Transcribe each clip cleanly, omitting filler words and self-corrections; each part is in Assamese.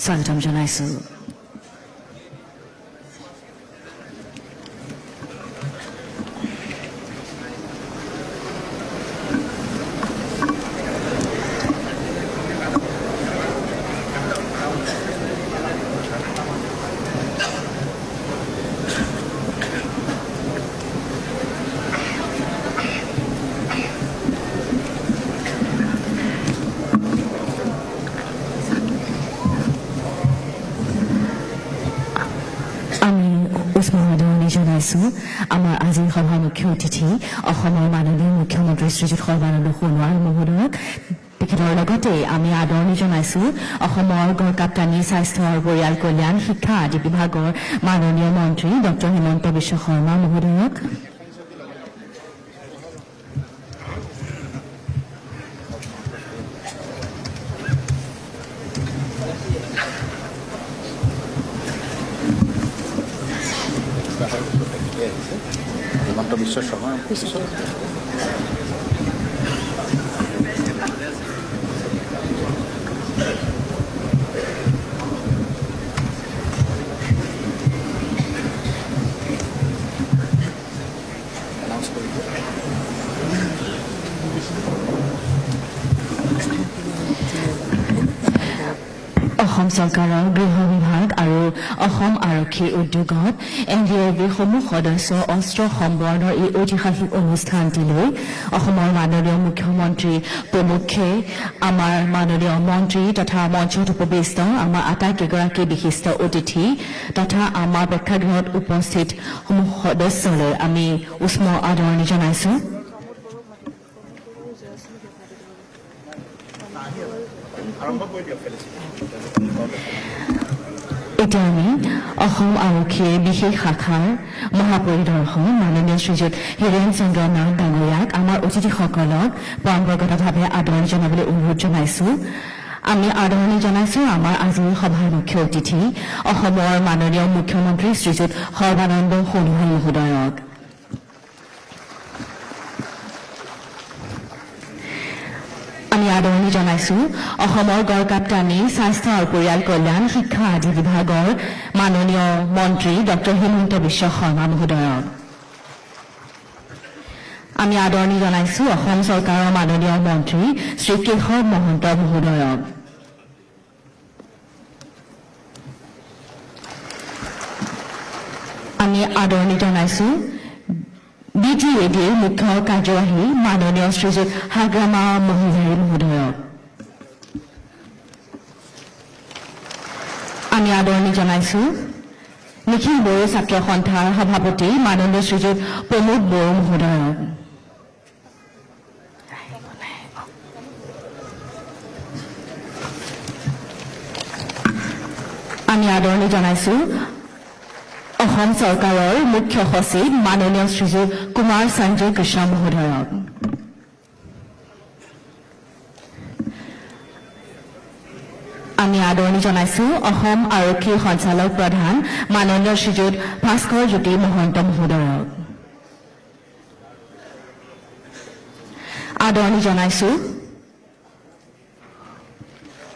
স্বাগতম জনাইছোঁ। আমি উষ্ম আদৰণি জনাইছোঁ আমাৰ আজিৰ সভাৰ মুখ্য অতিথি অসমৰ মাননীয় মুখ্যমন্ত্ৰী শ্ৰীযুত সৰ্বানন্দ সোণোৱাল মহোদয়ক। তেখেতৰ লগতে আমি আদৰণি জনাইছোঁ অসমৰ গড়কাপ্তানি, স্বাস্থ্য আৰু পৰিয়াল কল্যাণ, শিক্ষা আদি বিভাগৰ মাননীয় মন্ত্ৰী ডক্টৰ হিমন্ত বিশ্ব শৰ্মা মহোদয়ক। হিমন্ত বিশ্ব শৰ্মা। অসম চৰকাৰৰ গৃহ বিভাগ আৰু অসম আৰক্ষীৰ উদ্যোগত এন ডি এফ বিৰ সমূহ সদস্য অস্ত্ৰ সম্বৰণৰ এই ঐতিহাসিক অনুষ্ঠানটিলৈ অসমৰ মাননীয় মুখ্যমন্ত্ৰী প্ৰমুখ্যে আমাৰ মাননীয় মন্ত্ৰী তথা মঞ্চত উপবিষ্ট আমাৰ আটাইকেইগৰাকী বিশিষ্ট অতিথি তথা আমাৰ প্ৰেক্ষাগৃহত উপস্থিত সমূহ সদস্যলৈ আমি উষ্ম আদৰণি জনাইছোঁ। এতিয়া আমি অসম আৰক্ষীৰ বিশেষ শাখাৰ মহাপৰিদৰ্শক মাননীয় শ্ৰীযুত হীৰেণ চন্দ্ৰ নাথ ডাঙৰীয়াক আমাৰ অতিথিসকলক পৰম্পৰাগতভাৱে আদৰণি জনাবলৈ অনুৰোধ জনাইছোঁ। আমি আদৰণি জনাইছোঁ আমাৰ আজিৰ সভাৰ মুখ্য অতিথি অসমৰ মাননীয় মুখ্যমন্ত্ৰী শ্ৰীযুত সৰ্বানন্দ সোণোৱাল মহোদয়ক। আমি আদৰণি জনাইছোঁ অসমৰ গড়কাপ্তানি, স্বাস্থ্য আৰু পৰিয়াল কল্যাণ, শিক্ষা আদি বিভাগৰ মাননীয় মন্ত্ৰী ডক্টৰ হিমন্ত বিশ্ব শৰ্মা মহোদয়ক। আমি আদৰণি জনাইছোঁ অসম চৰকাৰৰ মাননীয় মন্ত্ৰী শ্ৰী কেশৱ মহন্ত মহোদয়ক। আমি আদৰণি জনাইছোঁ বি টি এ ডিৰ মুখ্য কাৰ্যবাহী মাননীয় শ্ৰীযুত হাগ্ৰামা মহিলাৰী মহোদয়ক। আমি আদৰণি জনাইছোঁ নিখিল বড়ো ছাত্ৰ সন্থাৰ সভাপতি মাননীয় শ্ৰীযুত প্ৰমোদ বড়ো মহোদয়ক। আমি আদৰণি জনাইছোঁ অসম চৰকাৰৰ মুখ্য সচিব মাননীয় শ্ৰীযুত কুমাৰ সঞ্জয় কৃষ্ণ মহোদয়ক। আমি আদৰণি জনাইছোঁ অসম আৰক্ষী সঞ্চালক প্ৰধান মাননীয় শ্ৰীযুত ভাস্কৰ জ্যোতি মহন্ত মহোদয়ক। আদৰণি জনাইছোঁ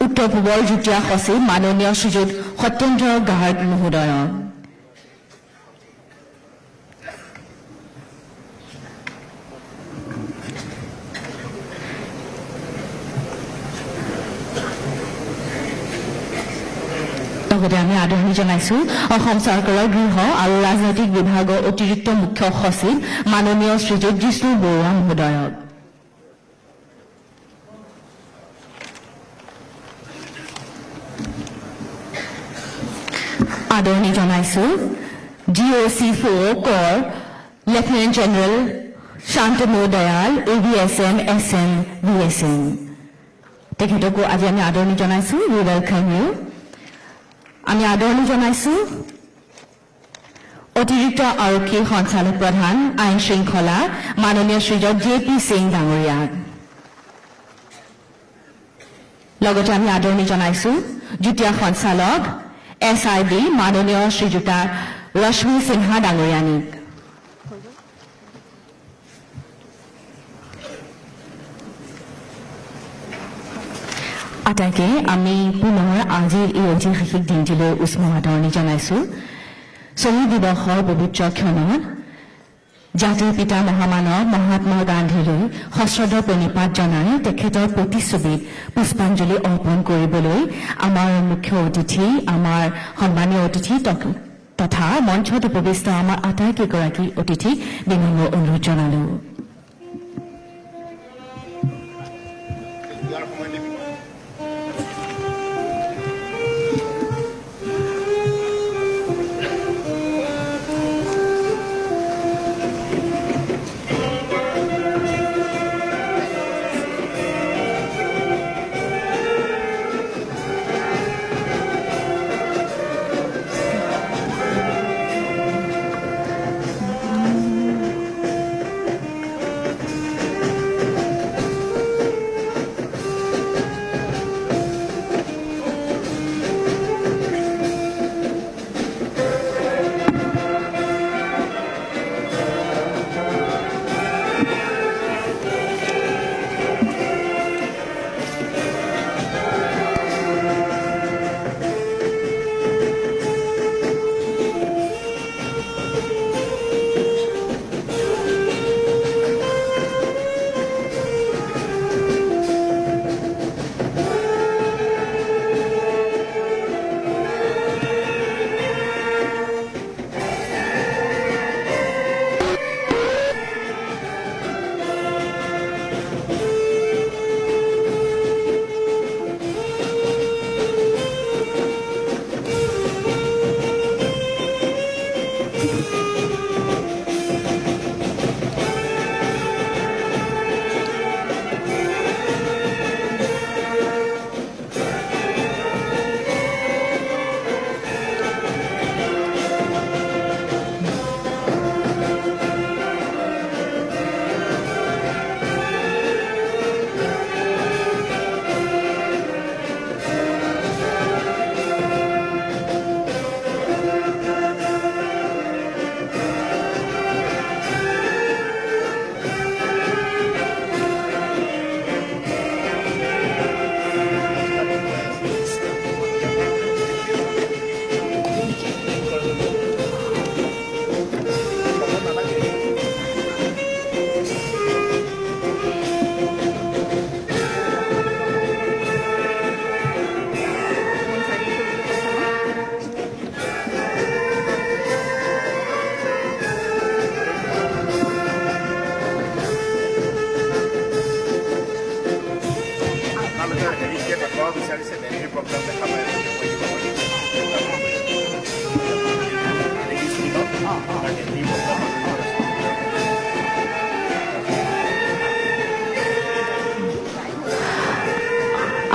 উত্তৰ পূবৰ যুটীয়া সচিব মাননীয় শ্ৰীযুত সত্যেন্দ্ৰ গাৰ্গ মহোদয়ক। লগতে আমি আদৰণি জনাইছোঁ অসম চৰকাৰৰ গৃহ আৰু ৰাজনৈতিক বিভাগৰ অতিৰিক্ত মুখ্য সচিব মাননীয় শ্ৰীযুত জিষ্ণু বৰুৱা মহোদয়ক। আদৰণি জনাইছোঁ জি অ' চি ফ'ৰ কৰ lieutenant general Shantanu Dayal, A V S M, S M, V S M. তেখেতকো আজি আমি আদৰণি জনাইছোঁ। We welcome you. আমি আদৰণি জনাইছোঁ অতিৰিক্ত আৰক্ষী সঞ্চালক প্ৰধান আইন শৃংখলা মাননীয় শ্ৰীযুত জে পি সিং ডাঙৰীয়াক। লগতে আমি আদৰণি জনাইছোঁ যুটীয়া সঞ্চালক এছ I B মাননীয় শ্ৰীযুতা ৰশ্মি সিনহা ডাঙৰীয়ানীক। আটাইকে আমি পুনৰ আজিৰ এই ঐতিহাসিক দিনটিলৈ উষ্ম আদৰণি জনাইছো। শ্বহীদ দিৱসৰ পবিত্ৰ ক্ষণত জাতিৰ পিতা মহামানৱ মহাত্মা গান্ধীলৈ সশ্ৰদ্ধ প্ৰণিপাত জনাই তেখেতৰ প্ৰতিচ্ছবিত পুষ্পাঞ্জলি অৰ্পণ কৰিবলৈ আমাৰ মুখ্য অতিথি, আমাৰ সন্মানীয় অতিথি তথা মঞ্চত উপবিষ্ট আমাৰ আটাইকেইগৰাকী অতিথিক বিনম্ৰ অনুৰোধ জনালো।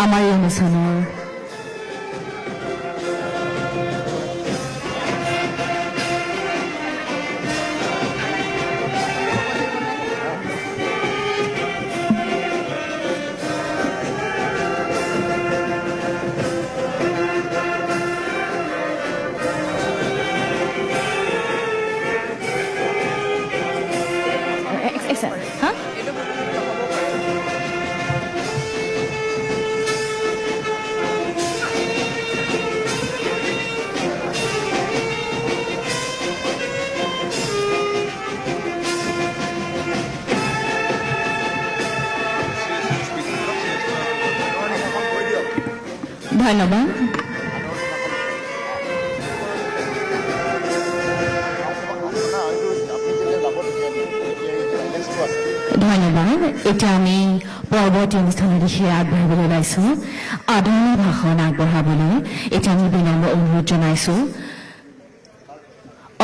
আমাৰ এই অনুষ্ঠানৰ ধন্যবাদ। ধন্যবাদ। এতিয়া আমি পৰৱৰ্তী অনুষ্ঠানৰ দিশে আগবাঢ়িবলৈ ওলাইছো। আদৰণি ভাষণ আগবঢ়াবলৈ এতিয়া আমি বিনম্ৰ অনুৰোধ জনাইছো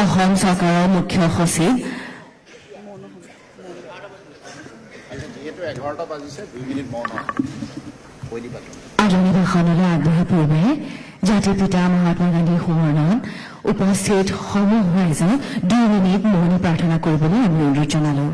অসম চৰকাৰৰ মুখ্য সচিব। আদৰণি ভাষণলৈ আগবঢ়াৰ পূৰ্বে জাতিৰ পিতা মহাত্মা গান্ধীৰ সোঁৱৰণত উপস্থিত সমূহ ৰাইজক 2 মিনিট মৌন প্ৰাৰ্থনা কৰিবলৈ আমি অনুৰোধ জনালো।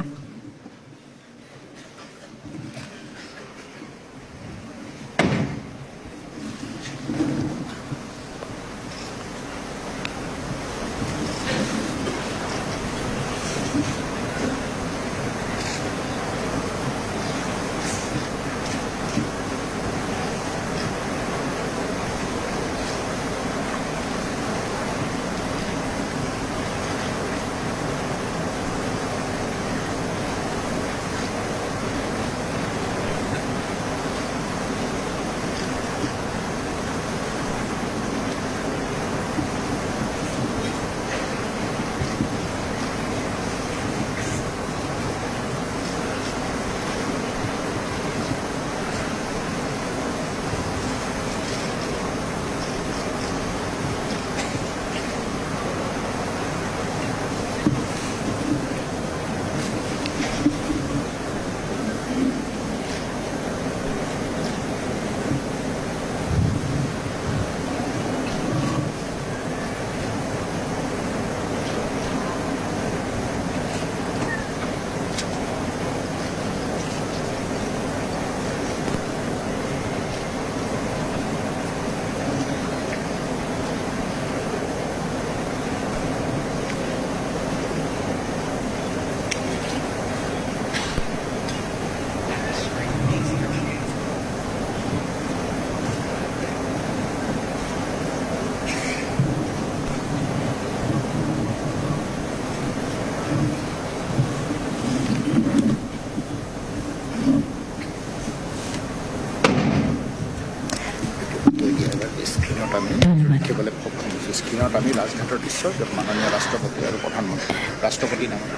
স্ক্ৰীণত আমি ধন্যবাদ। দেখিবলৈ সক্ষম হৈছোঁ। স্ক্ৰীণত আমি ৰাজঘাটৰ দৃশ্য, য'ত মাননীয় ৰাষ্ট্ৰপতি আৰু প্ৰধানমন্ত্ৰী, ৰাষ্ট্ৰপতি নামৰ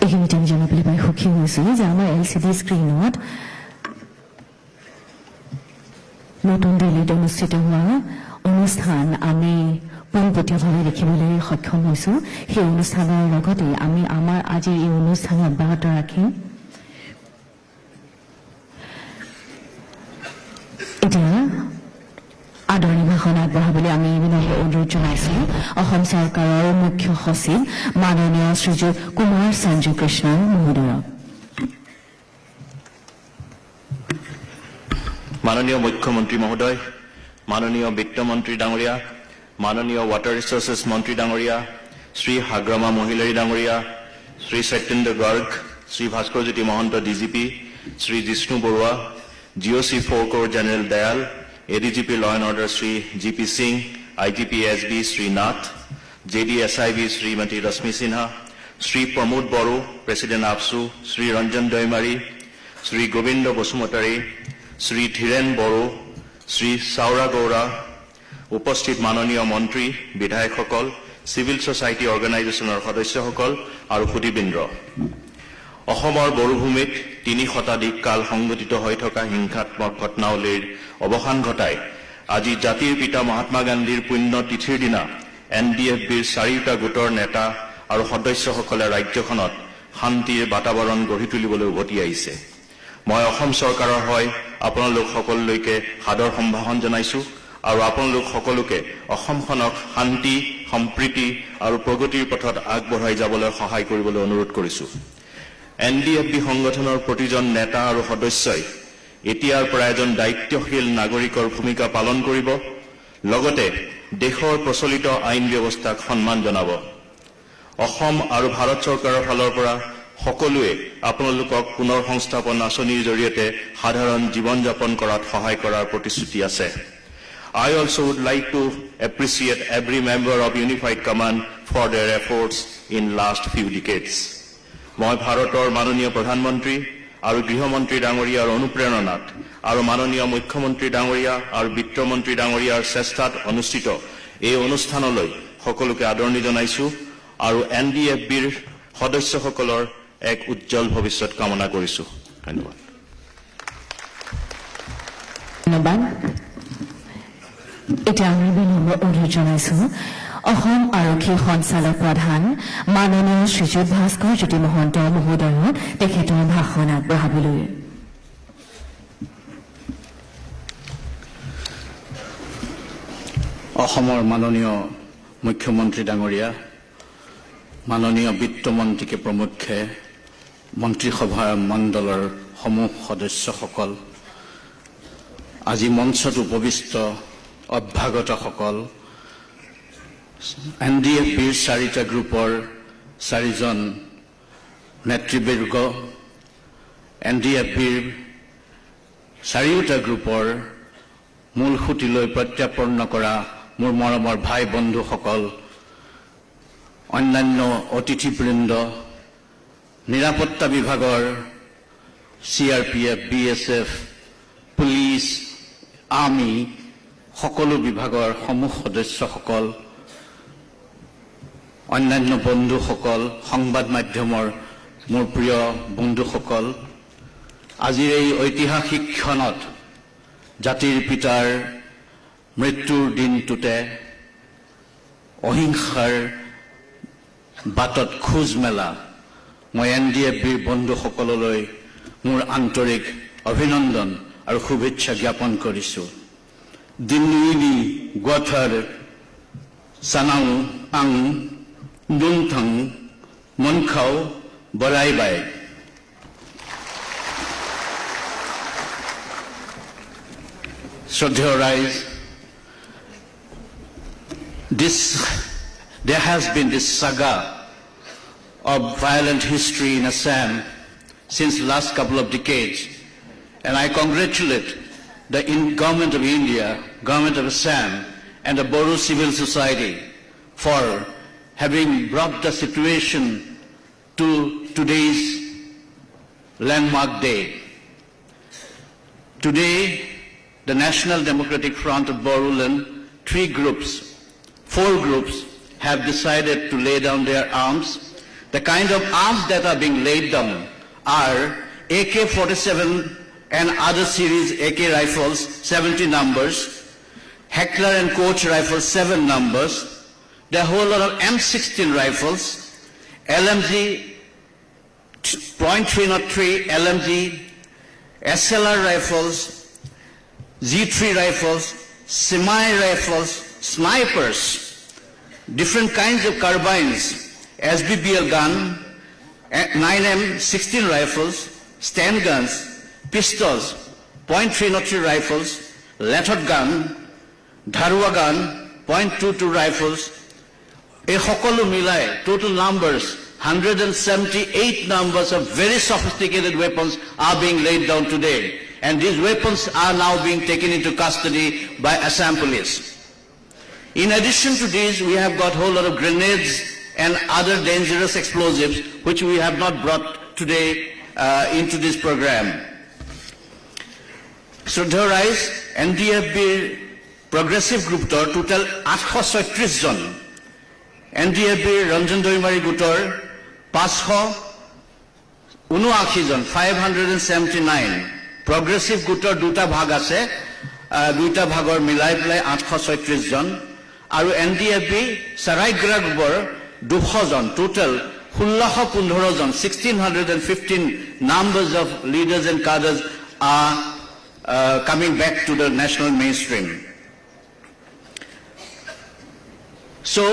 এইখিনিতে আমি জনাবলৈ পাই সুখী হৈছোঁ যে আমাৰ এলচিডি স্ক্ৰীণত নতুন দিল্লীত অনুষ্ঠিত হোৱা অনুষ্ঠান আমি পোনপটীয়াভাৱে দেখিবলৈ সক্ষম হৈছোঁ। সেই অনুষ্ঠানৰ লগতে আমি আমাৰ আজিৰ এই অনুষ্ঠান অব্যাহত ৰাখিম। এতিয়া আদৰণি ভাষণ আগবঢ়াবলৈ আমি বিনম্ৰ অনুৰোধ জনাইছোঁ অসম চৰকাৰৰ মুখ্য সচিব মাননীয় শ্ৰীযুত কুমাৰ সঞ্জু কৃষ্ণন মহোদয়ক। মাননীয় মুখ্যমন্ত্ৰী মহোদয়, মাননীয় বিত্তমন্ত্ৰী ডাঙৰীয়া, মাননীয় ৱাটাৰ ৰিচৰ্চেছ মন্ত্ৰী ডাঙৰীয়া, শ্ৰী হাগ্ৰামা মহিলাৰী ডাঙৰীয়া, Shri Satyendra Garg, Shri Bhaskarjyoti Mahanta DGP, Shri Jishnu Barua, GOC four কৰ general Dayal, ADGP law and order Shri G P Singh, IGP SB Shri Nath, JD SIB Shrimati Rashmi Sinha, Shri Pramod Bodo, president AAPSU, Shri Ranjan Daimari, Shri Gobind Basumatary, Shri Dhiren Bodo, Shri Saura Gowra, উপস্থিত মাননীয় মন্ত্ৰী, বিধায়কসকল, চিভিল ছ'চাইটি অৰ্গেনাইজেশ্যনৰ সদস্যসকল আৰু সুধীবৃন্দ, অসমৰ বড়োভূমিত 3 শতাধিক কাল সংঘটিত হৈ থকা হিংসাত্মক ঘটনাৱলীৰ অৱসান ঘটাই আজি জাতিৰ পিতা মহাত্মা গান্ধীৰ পুণ্য তিথিৰ দিনা এনডিএফবিৰ চাৰিওটা গোটৰ নেতা আৰু সদস্যসকলে ৰাজ্যখনত শান্তিৰ বাতাবৰণ গঢ়ি তুলিবলৈ উভতি আহিছে। মই অসম চৰকাৰৰ হৈ আপোনালোক সকলোলৈকে সাদৰ সম্ভাষণ জনাইছো আৰু আপোনালোক সকলোকে অসমখনক শান্তি, সম্প্ৰীতি আৰু প্ৰগতিৰ পথত আগবঢ়াই যাবলৈ সহায় কৰিবলৈ অনুৰোধ কৰিছো। এনডিএফবি সংগঠনৰ প্ৰতিজন নেতা আৰু সদস্যই এতিয়াৰ পৰা এজন দায়িত্বশীল নাগৰিকৰ ভূমিকা পালন কৰিব, লগতে দেশৰ প্ৰচলিত আইন ব্যৱস্থাক সন্মান জনাব। অসম আৰু ভাৰত চৰকাৰৰ ফালৰ পৰা সকলোৱে আপোনালোকক পুনৰ সংস্থাপন আঁচনিৰ জৰিয়তে সাধাৰণ জীৱন যাপন কৰাত সহায় কৰাৰ প্ৰতিশ্ৰুতি আছে। I also would like to appreciate every member of Unified Command for their efforts in last few decades. মই ভাৰতৰ মাননীয় প্ৰধানমন্ত্ৰী আৰু গৃহমন্ত্ৰী ডাঙৰীয়াৰ অনুপ্ৰেৰণাত আৰু মাননীয় মুখ্যমন্ত্ৰী ডাঙৰীয়া আৰু বিত্তমন্ত্ৰী ডাঙৰীয়াৰ চেষ্টাত অনুষ্ঠিত এই অনুষ্ঠানলৈ সকলোকে আদৰণি জনাইছো আৰু এনডিএফবিৰ সদস্যসকলৰ এক উজ্জ্বল ভৱিষ্যত কামনা কৰিছো। ধন্যবাদ। ধন্যবাদ। এতিয়া আমি বিনম্ৰ অনুৰোধ জনাইছো অসম আৰক্ষী সঞ্চালক প্ৰধান মাননীয় শ্ৰীযুত ভাস্কৰ জ্যোতি মহন্ত মহোদয়ক তেখেতৰ ভাষণ আগবঢ়াবলৈ। অসমৰ মাননীয় মুখ্যমন্ত্ৰী ডাঙৰীয়া, মাননীয় বিত্তমন্ত্ৰীকে প্ৰমুখ্যে মন্ত্ৰীসভাৰ মণ্ডলৰ সমূহ সদস্যসকল, আজি মঞ্চত উপবিষ্ট অভ্যাগতসকল, এনডিএফবিৰ চাৰিটা গ্ৰুপৰ চাৰিজন নেতৃবৰ্গ, এনডিএফবিৰ চাৰিওটা গ্ৰুপৰ মূল সুঁতিলৈ প্ৰত্যাপন্ন কৰা মোৰ মৰমৰ ভাই বন্ধুসকল, অন্যান্য অতিথিবৃন্দ, নিৰাপত্তা বিভাগৰ চিআৰপিএফ, বিএছএফ, পুলিচ, আৰ্মি সকলো বিভাগৰ সমূহ সদস্যসকল, অন্যান্য বন্ধুসকল, সংবাদ মাধ্যমৰ মোৰ প্ৰিয় বন্ধুসকল, আজিৰ এই ঐতিহাসিক ক্ষণত জাতিৰ পিতাৰ মৃত্যুৰ দিনটোতে অহিংসাৰ বাটত খোজ মেলা মই এনডিএফবিৰ বন্ধুসকললৈ মোৰ আন্তৰিক অভিনন্দন আৰু শুভেচ্ছা জ্ঞাপন কৰিছোঁ। दिनैनि गोथार सानाव आं नोंथांमोनखौ बरायबाय। শ্ৰদ্ধেয় ৰাইজ, there has been this saga of violent history in Assam since last couple of decades. And I congratulate the government of India, government of Assam, and the Bodo civil society for having brought the situation to today's landmark day. Today, the National Democratic Front of Bodoland three groups, four groups have decided to lay down their arms. The kind of arms that are being laid down are AK-47 and other series AK rifles, 70 numbers, Heckler and Koch rifles, 7 numbers, the whole lot of M16 rifles, LMG .303, LMG, SLR rifles, G3 rifles, semi rifles, snipers, different kinds of carbines, SBBL gun, 9M 16 rifles, stand guns, pistols, .303 rifles, Lettow gun, Dharua gun, .22 rifles, এই সকলো মিলাই total numbers 178 numbers of very sophisticated weapons are being laid down today. And these weapons are now being taken into custody by Assam Police. In addition to these, we have got a whole lot of grenades and other dangerous explosives which we have not brought today into this program. শ্ৰদ্ধেয় ৰাইজ, এন ডি এফ বিৰ প্ৰগ্ৰেছিভ গ্ৰুপটোৰ টোটেল 836 জন, এন ডি এফ বিৰ ৰঞ্জন দৈমাৰী গোটৰ 579 জন, 579। প্ৰগ্ৰেছিভ গোটৰ দুটা ভাগ আছে, দুটা ভাগৰ মিলাই পেলাই 836 জন আৰু এন ডি এফ বি চাৰাইগ্ৰা গ্ৰুপৰ 200 জন, total 1615 John, 1615 numbers of leaders and cadres are coming back to the national mainstream. So,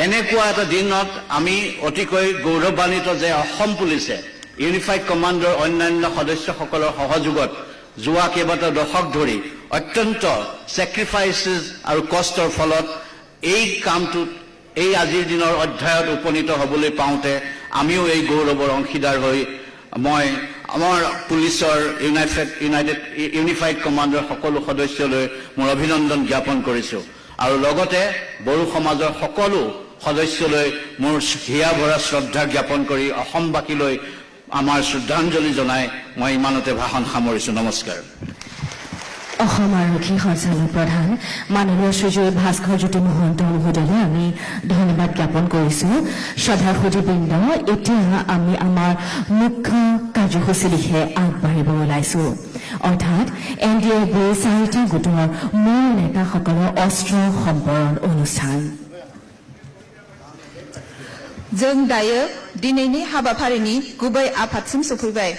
এনেকুৱা এটা দিনত আমি অতিকৈ গৌৰৱান্বিত যে অসম পুলিচে ইউনিফাইড কমাণ্ডৰ অন্যান্য সদস্যসকলৰ সহযোগত যোৱা কেইবাটাও দশক ধৰি অত্যন্ত ছেক্ৰিফাইচেছ আৰু কষ্টৰ ফলত এই কামটোত এই আজিৰ দিনৰ অধ্যায়ত উপনীত হ'বলৈ পাওঁতে আমিও এই গৌৰৱৰ অংশীদাৰ হৈ মই আমাৰ পুলিচৰ ইউনিফাইড কমাণ্ডৰ সকলো সদস্যলৈ মোৰ অভিনন্দন জ্ঞাপন কৰিছোঁ আৰু লগতে বড়ো সমাজৰ সকলো সদস্যলৈ মোৰ হিয়া ভৰা শ্ৰদ্ধা জ্ঞাপন কৰি অসমবাসীলৈ আমাৰ শ্ৰদ্ধাঞ্জলি জনাই মই ইমানতে ভাষণ সামৰিছোঁ। নমস্কাৰ। অসম আৰক্ষী সঞ্চালক প্ৰধান মাননীয় শ্ৰীযুত ভাস্কৰ জ্যোতি মহন্ত মহোদয়লৈ আমি ধন্যবাদ জ্ঞাপন কৰিছো। শ্ৰদ্ধাৰ সুধীবৃন্দ, এতিয়া আমি আমাৰ মুখ্য কাৰ্যসূচী দিশে আগবাঢ়িব ওলাইছো, অৰ্থাৎ এন ডি এফ বিৰ চাৰিটা গোটৰ মূল নেতাসকলৰ অস্ত্ৰ সম্বৰণ অনুষ্ঠান। जों दायो दिनैनि हाबाफारिनि गुबै आफादसिम सफैबाय।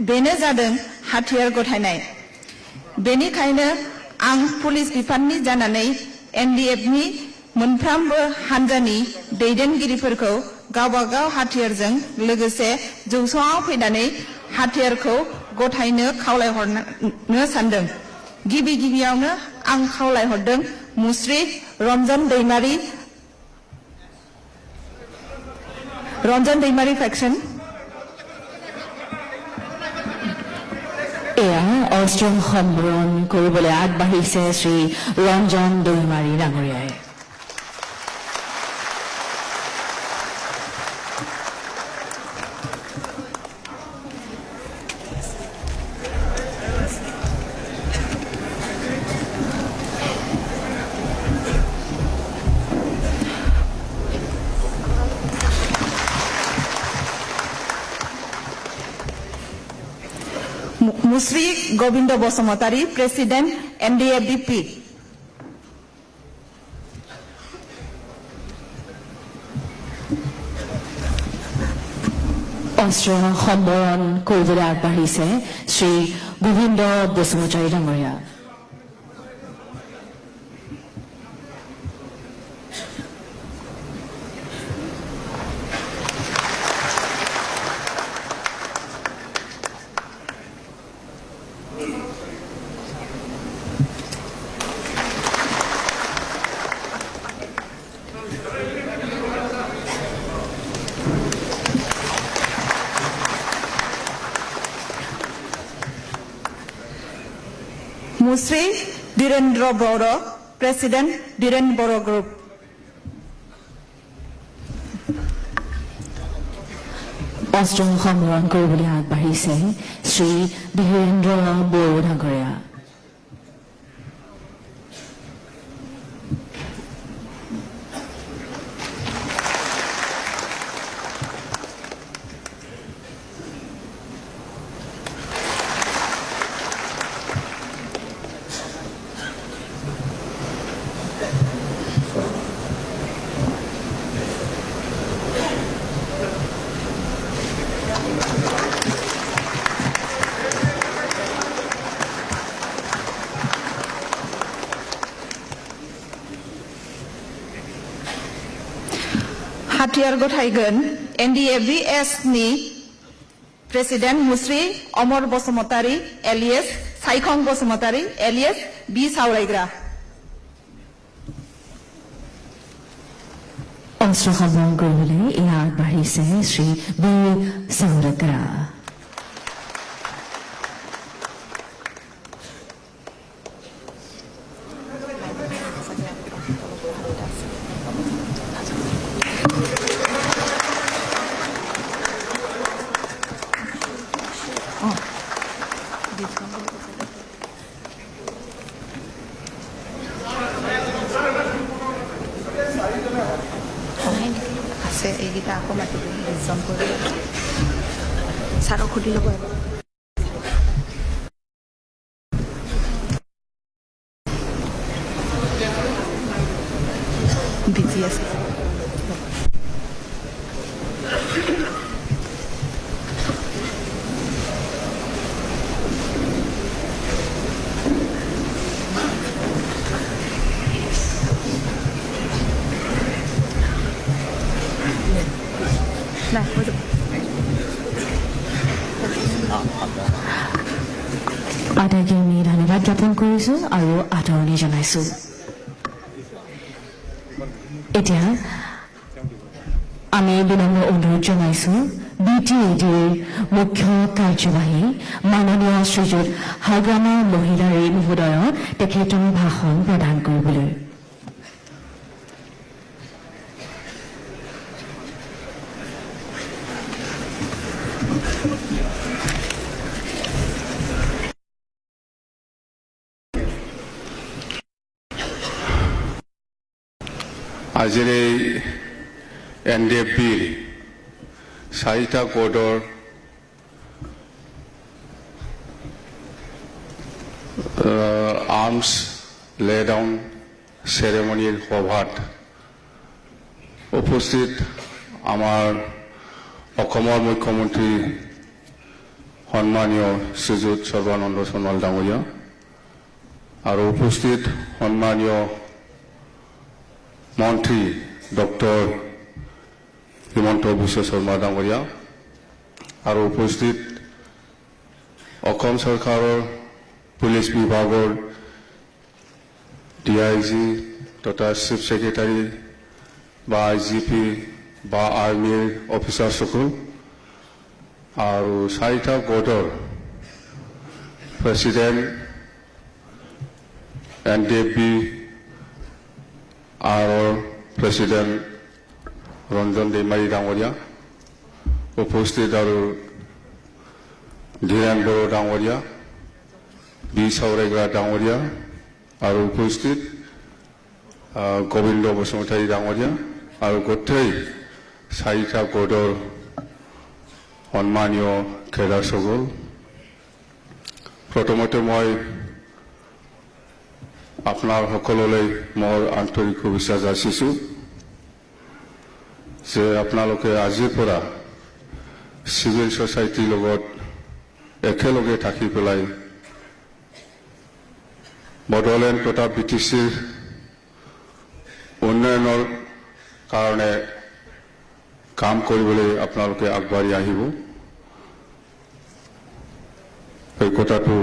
बेनो जादों हाथियार गथायनाय। बेनिखायनो आं पुलिस बिफाननि जानानै एनडिएफनि मोनफ्रोमबो हानजानि दैदेनगिरिफोरखौ गावबा गाव हाथियारजों लोगोसे जौस्राङाव फैनानै हाथियारखौ गथायनो खावलायहरनो सानदों। गिबि गिबियावनो आं खावलायहरदों मुस्रि रन्जन दैमारि, रन्जन दैमारि फेक्सन। এয়া অস্ত্ৰ সম্বৰণ কৰিবলৈ আগবাঢ়িছে শ্ৰী ৰঞ্জন দৈমাৰী ডাঙৰীয়াই। मुस्रि गोविन्द बसुमतारी, प्रेसिडेन्ट एनडिएफबि। অস্ত্ৰ সম্বৰণ কৰিবলৈ আগবাঢ়িছে শ্ৰী গোবিন্দ বসুমতাৰী ডাঙৰীয়া। मुस्रि धीरेन्द्र बर', प्रेसिडेन्ट धीरेन बर' ग्रुप। অস্ত্ৰ সম্বৰণ কৰিবলৈ আগবাঢ়িছে শ্ৰী ধীৰেন্দ্ৰ বড়ো ডাঙৰীয়া। हाथियार गथायगोन एनडिएफबि एस नि प्रेसिडेन्ट मुस्रि अमर बसुमतारी एलिएस साइखं बसुमतारी एलिएस बि सावरायग्रा। অস্ত্ৰ সম্বৰণ কৰিবলৈ এয়া আগবাঢ়িছে শ্ৰী বি সাউৰাগ্ৰা। আছে এইকেইটা আকৌ মাতি বিছজন কৰিব, ছাৰক সুধি ল'ব এবাৰ। বিজি আছে। নাই, হৈ যাব। আটাইকে আমি ধন্যবাদ জ্ঞাপন কৰিছো আৰু আদৰণি জনাইছো। এতিয়া আমি বিনম্ৰ অনুৰোধ জনাইছো বি টি এ ডিৰ মুখ্য কাৰ্যবাহী মাননীয় শ্ৰীযুত হাগ্ৰামা মহিলাৰী মহোদয়ক তেখেতৰ ভাষণ প্ৰদান কৰিবলৈ। আজিৰ এই এন ডি এফ বিৰ চাৰিটা কোডৰ আৰ্মছ লে ডাউন চেৰেমনিৰ সভাত উপস্থিত আমাৰ অসমৰ মুখ্যমন্ত্ৰী সন্মানীয় শ্ৰীযুত সৰ্বানন্দ সোণোৱাল ডাঙৰীয়া আৰু উপস্থিত সন্মানীয় মন্ত্ৰী ডক্টৰ হিমন্ত বিশ্ব শৰ্মা ডাঙৰীয়া আৰু উপস্থিত অসম চৰকাৰৰ পুলিচ বিভাগৰ ডি I G তথা চিফ ছেক্ৰেটাৰী বা I G P বা আৰ্মীৰ অফিচাৰসকল আৰু চাৰিটা গোটৰ president, N D F B আৰৰ প্ৰেচিডেণ্ট ৰঞ্জন দৈমাৰী ডাঙৰীয়া উপস্থিত আৰু ধীৰেণ বড়ো ডাঙৰীয়া, বি সাউৰাগ্ৰা ডাঙৰীয়া আৰু উপস্থিত গোবিন্দ বসুমতাৰী ডাঙৰীয়া আৰু গোটেই চাৰিটা গোটৰ সন্মানীয় কেডাৰসকল, প্ৰথমতে মই আপোনাৰ সকলোলৈ মোৰ আন্তৰিক শুভেচ্ছা যাচিছোঁ যে আপোনালোকে আজিৰ পৰা চিভিল ছ'চাইটিৰ লগত একেলগে থাকি পেলাই বড়োলেণ্ড তথা বি টি চিৰ উন্নয়নৰ কাৰণে কাম কৰিবলৈ আপোনালোকে আগবাঢ়ি আহিব। এই কথাটো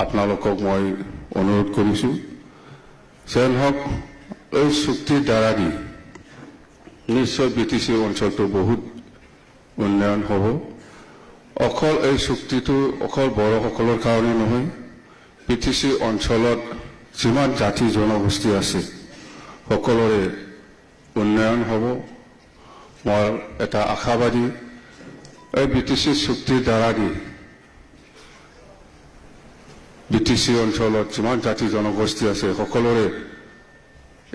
আপোনালোকক মই অনুৰোধ কৰিছোঁ। যেন হওক, এই চুক্তিৰ দ্বাৰা দি নিশ্চয় বি টি চি অঞ্চলটো বহুত উন্নয়ন হ'ব। অকল এই চুক্তিটো অকল বড়োসকলৰ কাৰণে নহয়, বি টি চি অঞ্চলত যিমান জাতি জনগোষ্ঠী আছে সকলোৰে উন্নয়ন হ'ব। মই এটা আশাবাদী, এই বি টি চি চুক্তিৰ দ্বাৰা দি বি টি চি অঞ্চলত যিমান জাতি জনগোষ্ঠী আছে সকলোৰে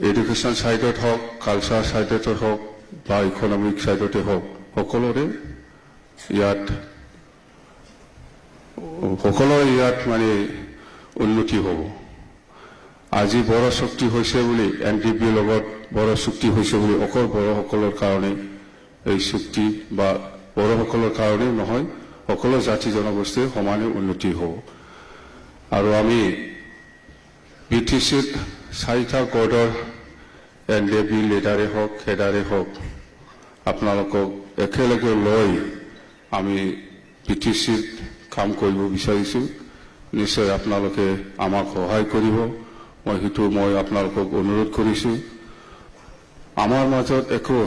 এডুকেশ্যন ছাইডত হওক, কালচাৰ ছাইডতে হওক বা ইকনমিক ছাইডতে হওক, সকলোৰে ইয়াত মানে উন্নতি হ'ব। আজি বড়ো চুক্তি হৈছে বুলি, এন ডি বিৰ লগত বড়ো চুক্তি হৈছে বুলি অকল বড়োসকলৰ কাৰণে এই চুক্তি বা বড়োসকলৰ কাৰণে নহয়, সকলো জাতি জনগোষ্ঠীৰ সমানে উন্নতি হ'ব। আৰু আমি বি টি চিত চাৰিটা গোটৰ এনডিএফবি লিডাৰে হওক, কেডাৰে হওক, আপোনালোকক একেলগে লৈ আমি বিটিচিত কাম কৰিব বিচাৰিছোঁ। নিশ্চয় আপোনালোকে আমাক সহায় কৰিব, মই সেইটো মই আপোনালোকক অনুৰোধ কৰিছোঁ। আমাৰ মাজত একো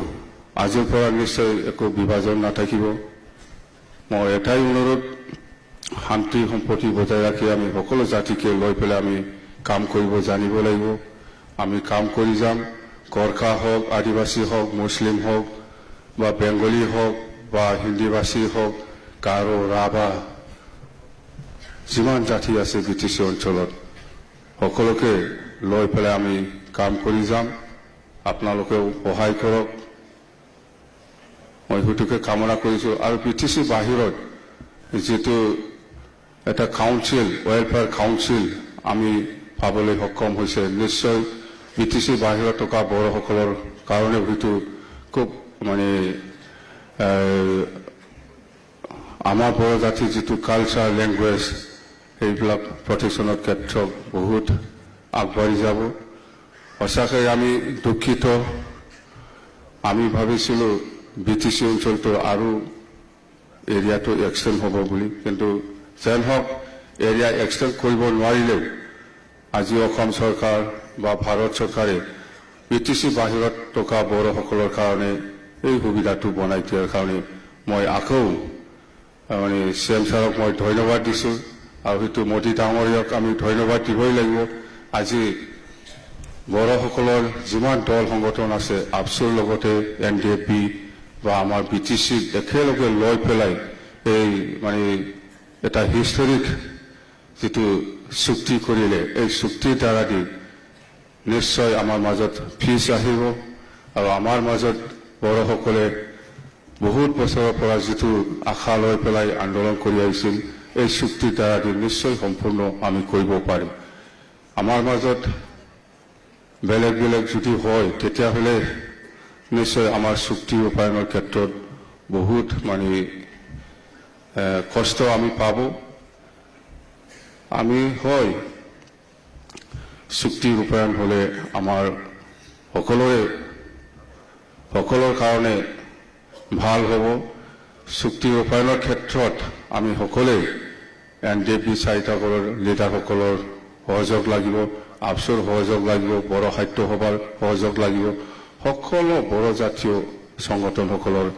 আজিৰ পৰা নিশ্চয় একো বিভাজন নাথাকিব। মই এটাই অনুৰোধ, শান্তি সম্প্ৰীতি বজাই ৰাখি আমি সকলো জাতিকে লৈ পেলাই আমি কাম কৰিব জানিব লাগিব। আমি কাম কৰি যাম। গোৰ্খা হওক, আদিবাসী হওক, মুছলিম হওক বা বেংগলী হওক বা হিন্দীভাষী হওক, গাৰো, ৰাভা, যিমান জাতি আছে বিটিচি অঞ্চলত, সকলোকে লৈ পেলাই আমি কাম কৰি যাম। আপোনালোকেও সহায় কৰক, মই সেইটোকে কামনা কৰিছোঁ। আৰু বিটিচি বাহিৰত যিটো এটা কাউন্সিল, ৱেলফেয়াৰ কাউন্সিল আমি পাবলৈ সক্ষম হৈছে, নিশ্চয় বিটিচি বাহিৰত থকা বড়োসকলৰ কাৰণেও সেইটো খুব মানে আমাৰ বড়ো জাতিৰ যিটো কালচাৰ, লেংগুৱেজ, সেইবিলাক প্ৰটেকশ্যনৰ ক্ষেত্ৰত বহুত আগবাঢ়ি যাব। সঁচাকৈ আমি দুখিত। আমি ভাবিছিলোঁ বিটিচি অঞ্চলটো আৰু এৰিয়াটো এক্সটেণ্ড হ'ব বুলি, কিন্তু যেন হওক, এৰিয়া এক্সটেণ্ড কৰিব নোৱাৰিলেও আজি অসম চৰকাৰ বা ভাৰত চৰকাৰে বিটিচি বাহিৰত থকা বড়োসকলৰ কাৰণে এই সুবিধাটো বনাই দিয়াৰ কাৰণে মই আকৌ মানে চি এম ছাৰক মই ধন্যবাদ দিছোঁ। আৰু সেইটো মোদী ডাঙৰীয়াক আমি ধন্যবাদ দিবই লাগিব। আজি বড়োসকলৰ যিমান দল সংগঠন আছে, আবছুৰ লগতে এনডিএফবি বা আমাৰ বিটিচিত একেলগে লৈ পেলাই এই মানে এটা হিষ্টৰিক যিটো চুক্তি কৰিলে, এই চুক্তিৰ দ্বাৰা দি নিশ্চয় আমাৰ মাজত পিচ আহিব। আৰু আমাৰ মাজত বড়োসকলে বহুত বছৰৰ পৰা যিটো আশা লৈ পেলাই আন্দোলন কৰি আহিছিল, এই চুক্তিৰ দ্বাৰা দি নিশ্চয় সম্পূৰ্ণ আমি কৰিব পাৰিম। আমাৰ মাজত বেলেগ বেলেগ যদি হয়, তেতিয়াহ'লে নিশ্চয় আমাৰ চুক্তি ৰূপায়ণৰ ক্ষেত্ৰত বহুত মানে কষ্ট আমি পাব। আমি হয়, চুক্তি ৰূপায়ণ হ'লে আমাৰ সকলোৰ কাৰণে ভাল হ'ব। চুক্তি ৰূপায়ণৰ ক্ষেত্ৰত আমি সকলোৱে এনডিএফবি চাৰিটা দলৰ লিডাৰসকলৰ সহযোগ লাগিব, আবছুৰ সহযোগ লাগিব, বড়ো সাহিত্য সভাৰ সহযোগ লাগিব, সকলো বড়ো জাতীয় সংগঠনসকলৰ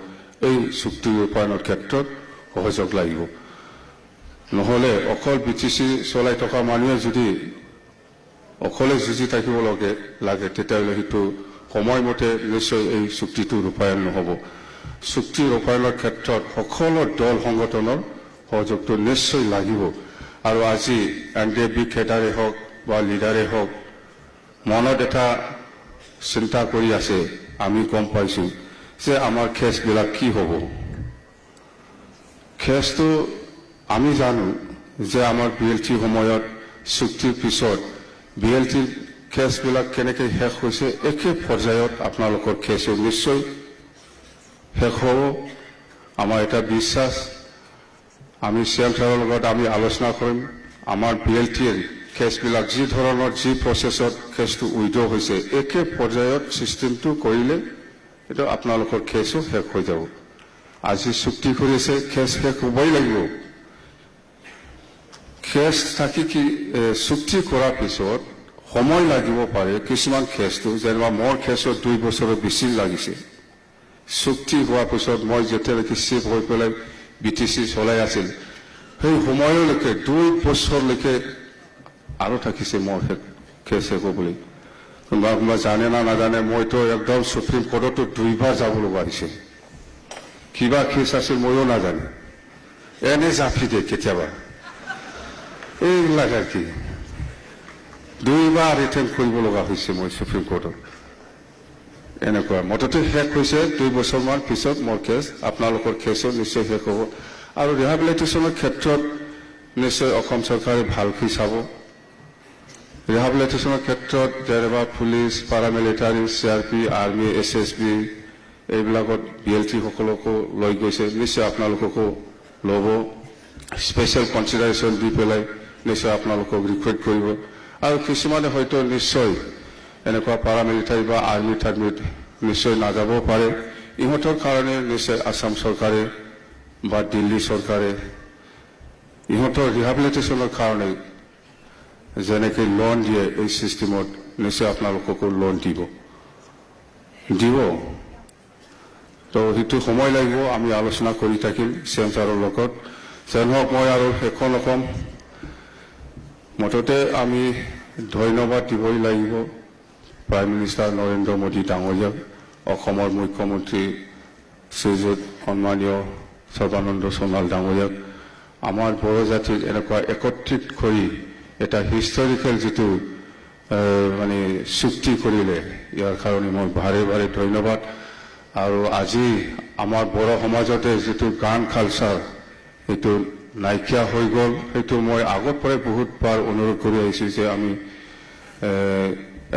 এই চুক্তি ৰূপায়ণৰ ক্ষেত্ৰত সহযোগ লাগিব। নহ'লে অকল বিটিচি চলাই থকা মানুহে যদি অকলে যুঁজি থাকিব লাগে, তেতিয়াহ'লে সেইটো সময়মতে নিশ্চয় এই চুক্তিটো ৰূপায়ণ নহ'ব। চুক্তি ৰূপায়ণৰ ক্ষেত্ৰত সকলো দল সংগঠনৰ সহযোগটো নিশ্চয় লাগিব। আৰু আজি এনডিএফবি কেডাৰে হওক বা লিডাৰে হওক, মনত এটা চিন্তা কৰি আছে, আমি গম পাইছোঁ যে আমাৰ কেছবিলাক কি হ'ব। কেছটো আমি জানো যে আমাৰ বিএলটি সময়ত চুক্তিৰ পিছত বিএলটিৰ কেছবিলাক কেনেকৈ শেষ হৈছে, একে পৰ্যায়ত আপোনালোকৰ কেছো নিশ্চয় শেষ হ'ব। আমাৰ এটা বিশ্বাস, আমি চি এম ছাৰৰ লগত আমি আলোচনা কৰিম। আমাৰ বিএলটিৰ কেছবিলাক যি ধৰণৰ যি প্ৰচেছত কেছটো উইড্ৰ হৈছে, একে পৰ্যায়ত ছিষ্টেমটো কৰিলে এইটো আপোনালোকৰ কেছো শেষ হৈ যাব। আজি চুক্তি কৰিছে, কেছ শেষ হ'বই লাগিব। কেছ থাকি কি চুক্তি কৰাৰ পিছত সময় লাগিব পাৰে কিছুমান কেছটো। যেনিবা মোৰ কেছত 2 বছৰৰ বেছি লাগিছে। চুক্তি হোৱাৰ পিছত মই যেতিয়ালৈকে চিফ হৈ পেলাই বিটিচি চলাই আছিল, সেই সময়লৈকে 2 বছৰলৈকে আৰু থাকিছে মোৰ কেছ শেষ হ'বলৈ। কোনোবা কোনোবা জানে না নাজানে, মইতো একদম সুপ্ৰিম কোৰ্টতো দুইবাৰ যাব লগা হৈছে। কিবা কেছ আছিল, ময়ো নাজানো, এনে জাপি দিয়ে কেতিয়াবা এইবিলাক আৰু কি। দুইবাৰ ৰিটাৰ্ণ কৰিব লগা হৈছে মই সুপ্ৰিম কোৰ্টত। এনেকুৱা মুঠতে শেষ হৈছে 2 বছৰমান পিছত মোৰ কেছ। আপোনালোকৰ কেছো নিশ্চয় শেষ হ'ব। আৰু ৰিহাবিলিটেশ্যনৰ ক্ষেত্ৰত নিশ্চয় অসম চৰকাৰে ভালকৈ চাব। ৰিহাবিলিটেশ্যনৰ ক্ষেত্ৰত যেনিবা পুলিচ, পাৰামিলিটাৰী, চিআৰপি, আৰ্মি, এছএছবি, এইবিলাকত বিএলটি সকলকো লৈ গৈছে, নিশ্চয় আপোনালোককো ল'ব। স্পেচিয়েল কনচিডাৰেশ্যন দি পেলাই নিশ্চয় আপোনালোকক ৰিক্ৰুইট কৰিব। আৰু কিছুমানে হয়তো নিশ্চয় এনেকুৱা পাৰামিলিটাৰী বা আৰ্মি থাৰ্মিত নিশ্চয় নাযাবও পাৰে। ইহঁতৰ কাৰণে নিশ্চয় আছাম চৰকাৰে বা দিল্লী চৰকাৰে ইহঁতৰ ৰিহাবিলিটেশ্যনৰ কাৰণে যেনেকৈ লোন দিয়ে, এই চিষ্টেমত নিশ্চয় আপোনালোককো লোন দিব দিব। তো সেইটো সময় লাগিব, আমি আলোচনা কৰি থাকিম চি এম ছাৰৰ লগত। যেনহওক, মই আৰু শেষ নকম। মুঠতে আমি ধন্যবাদ দিবই লাগিব প্ৰাইম মিনিষ্টাৰ নৰেন্দ্ৰ মোদী ডাঙৰীয়াক, অসমৰ মুখ্যমন্ত্ৰী শ্ৰীযুত সন্মানীয় সৰ্বানন্দ সোণোৱাল ডাঙৰীয়াক, আমাৰ বড়ো জাতিৰ এনেকুৱা একত্ৰিত কৰি এটা হিষ্টৰিকেল যিটো মানে চুক্তি কৰিলে, ইয়াৰ কাৰণে মই বাৰে বাৰে ধন্যবাদ। আৰু আজি আমাৰ বড়ো সমাজতে যিটো গান কালচাৰ, সেইটো নাইকিয়া হৈ গ'ল। সেইটো মই আগৰ পৰাই বহুতবাৰ অনুৰোধ কৰি আহিছোঁ যে আমি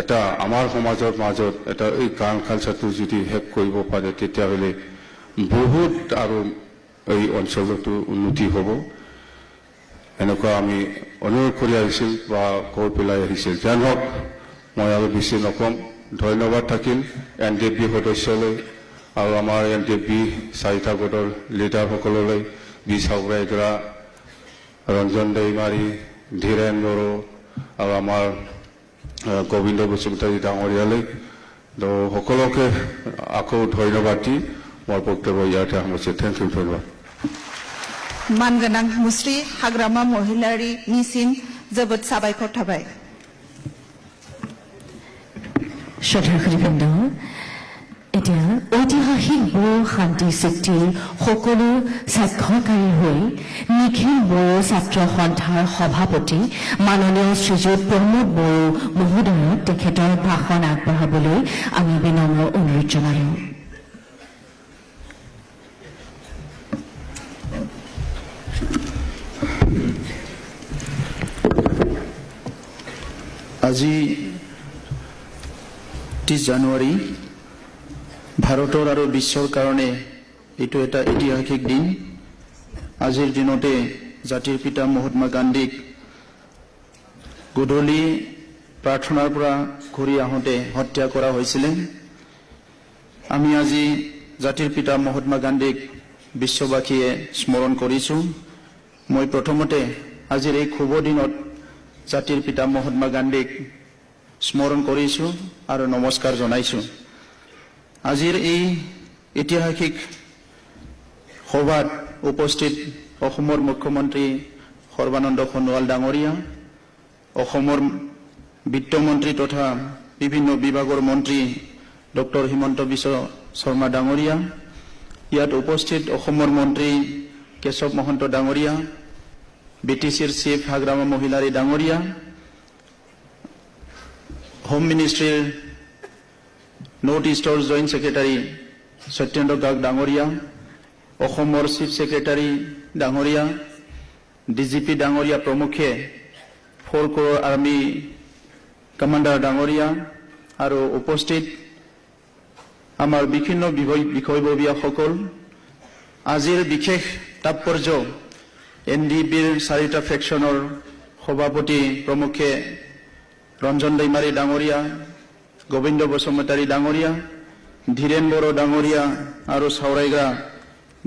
এটা আমাৰ সমাজৰ মাজত এটা এই গান কালচাৰটো যদি শেষ কৰিব পাৰে, তেতিয়াহ'লে বহুত আৰু এই অঞ্চলতো উন্নতি হ'ব। এনেকুৱা আমি অনুৰোধ কৰি আহিছিল বা কৈ পেলাই আহিছিল। যেন হওক, মই আৰু বেছি নক'ম। ধন্যবাদ থাকিল এনডিএফবি সদস্যলৈ আৰু আমাৰ এনডিএফবি চাৰিটা গোটৰ লিডাৰসকললৈ, বি সাউৰাইগ্ৰা, ৰঞ্জন দৈমাৰী, ধীৰেণ বড়ো আৰু আমাৰ গোবিন্দ বসুমতাৰী ডাঙৰীয়ালৈ। তো সকলোকে আকৌ ধন্যবাদ দি মোৰ বক্তব্য ইয়াতে সামৰিছোঁ। Thank you, ধন্যবাদ। मानगोनां मुस्रि हाग्रामा महिलारिनिसिम जोबोद साबायखर थाबाय। শ্ৰদ্ধাসুধীবৃন্দ, এতিয়া ঐতিহাসিক বড়ো শান্তি চুক্তিৰ সকলো স্বাক্ষৰকাৰী হৈ নিখিল বড়ো ছাত্ৰ সন্থাৰ সভাপতি মাননীয় শ্ৰীযুত প্ৰমোদ বড়ো মহোদয়ক তেখেতৰ ভাষণ আগবঢ়াবলৈ আমি বিনম্ৰ অনুৰোধ জনালোঁ। আজি 30 জানুৱাৰী ভাৰতৰ আৰু বিশ্বৰ কাৰণে এইটো এটা ঐতিহাসিক দিন। আজিৰ দিনতে জাতিৰ পিতা মহাত্মা গান্ধীক গধূলি প্ৰাৰ্থনাৰ পৰা ঘূৰি আহোঁতে হত্যা কৰা হৈছিলে। আমি আজি জাতিৰ পিতা মহাত্মা গান্ধীক বিশ্ববাসীয়ে স্মৰণ কৰিছোঁ। মই প্ৰথমতে আজিৰ এই শুভ দিনত জাতিৰ পিতা মহাত্মা গান্ধীক স্মৰণ কৰিছোঁ আৰু নমস্কাৰ জনাইছোঁ। আজিৰ এই ঐতিহাসিক সভাত উপস্থিত অসমৰ মুখ্যমন্ত্ৰী সৰ্বানন্দ সোণোৱাল ডাঙৰীয়া, অসমৰ বিত্তমন্ত্ৰী তথা বিভিন্ন বিভাগৰ মন্ত্ৰী ডক্টৰ হিমন্ত বিশ্ব শৰ্মা ডাঙৰীয়া, ইয়াত উপস্থিত অসমৰ মন্ত্ৰী কেশৱ মহন্ত ডাঙৰীয়া, বি টি চিৰ চিফ হাগ্ৰামা মহিলাৰী ডাঙৰীয়া, হোম মিনিষ্ট্ৰীৰ নৰ্থ ইষ্টৰ জইণ্ট ছেক্ৰেটাৰী সত্যেন্দ্ৰ গাৰ্গ ডাঙৰীয়া, অসমৰ চিফ ছেক্ৰেটাৰী ডাঙৰীয়া, ডি জি পি ডাঙৰীয়া প্ৰমুখ্যে ফ'ৰ ক'ৰ আৰ্মি কমাণ্ডাৰ ডাঙৰীয়া আৰু উপস্থিত আমাৰ বিভিন্ন বিষয়ববীয়াসকল, আজিৰ বিশেষ তাৎপৰ্য এন ডি বিৰ চাৰিটা ফেকশ্যনৰ সভাপতি প্ৰমুখ্যে ৰঞ্জন দৈমাৰী ডাঙৰীয়া, গোবিন্দ বসুমতাৰী ডাঙৰীয়া, ধীৰেণ বড়ো ডাঙৰীয়া আৰু চাউৰাইগ্ৰা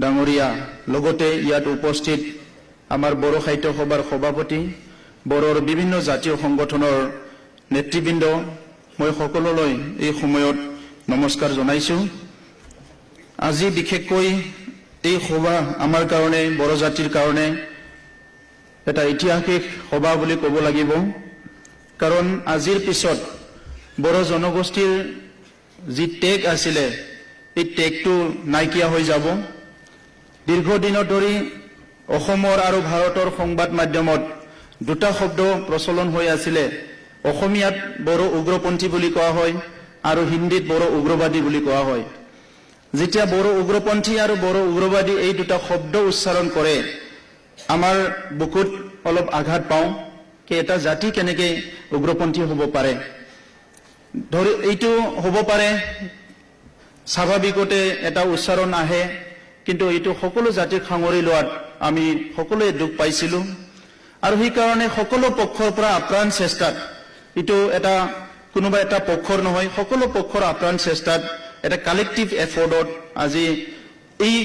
ডাঙৰীয়া, লগতে ইয়াত উপস্থিত আমাৰ বড়ো সাহিত্য সভাৰ সভাপতি, বড়োৰ বিভিন্ন জাতীয় সংগঠনৰ নেতৃবৃন্দ, মই সকলোলৈ এই সময়ত নমস্কাৰ জনাইছোঁ। আজি বিশেষকৈ এই সভা আমাৰ কাৰণে, বড়ো জাতিৰ কাৰণে এটা ঐতিহাসিক সভা বুলি ক'ব লাগিব। কাৰণ আজিৰ পিছত বড়ো জনগোষ্ঠীৰ যি টেগ আছিলে, এই টেগটো নাইকিয়া হৈ যাব। দীৰ্ঘদিনৰ ধৰি অসমৰ আৰু ভাৰতৰ সংবাদ মাধ্যমত দুটা শব্দ প্ৰচলন হৈ আছিলে। অসমীয়াত বড়ো উগ্ৰপন্থী বুলি কোৱা হয় আৰু হিন্দীত বড়ো উগ্ৰবাদী বুলি কোৱা হয়। যেতিয়া বড়ো উগ্ৰপন্থী আৰু বড়ো উগ্ৰবাদী এই দুটা শব্দ উচ্চাৰণ কৰে, আমাৰ বুকুত অলপ আঘাত পাওঁ কি এটা জাতি কেনেকে উগ্ৰপন্থী হ'ব পাৰে। ধৰি এইটো হ'ব পাৰে, স্বাভাৱিকতে এটা উচ্চাৰণ আহে, কিন্তু এইটো সকলো জাতিক সাঙুৰি লোৱাত আমি সকলোৱে দুখ পাইছিলোঁ আৰু সেইকাৰণে সকলো পক্ষৰ পৰা আপ্ৰাণ চেষ্টাত এইটো এটা কোনোবা এটা পক্ষৰ নহয়, সকলো পক্ষৰ আপ্ৰাণ চেষ্টাত এটা কালেক্টিভ এফৰ্টত আজি এই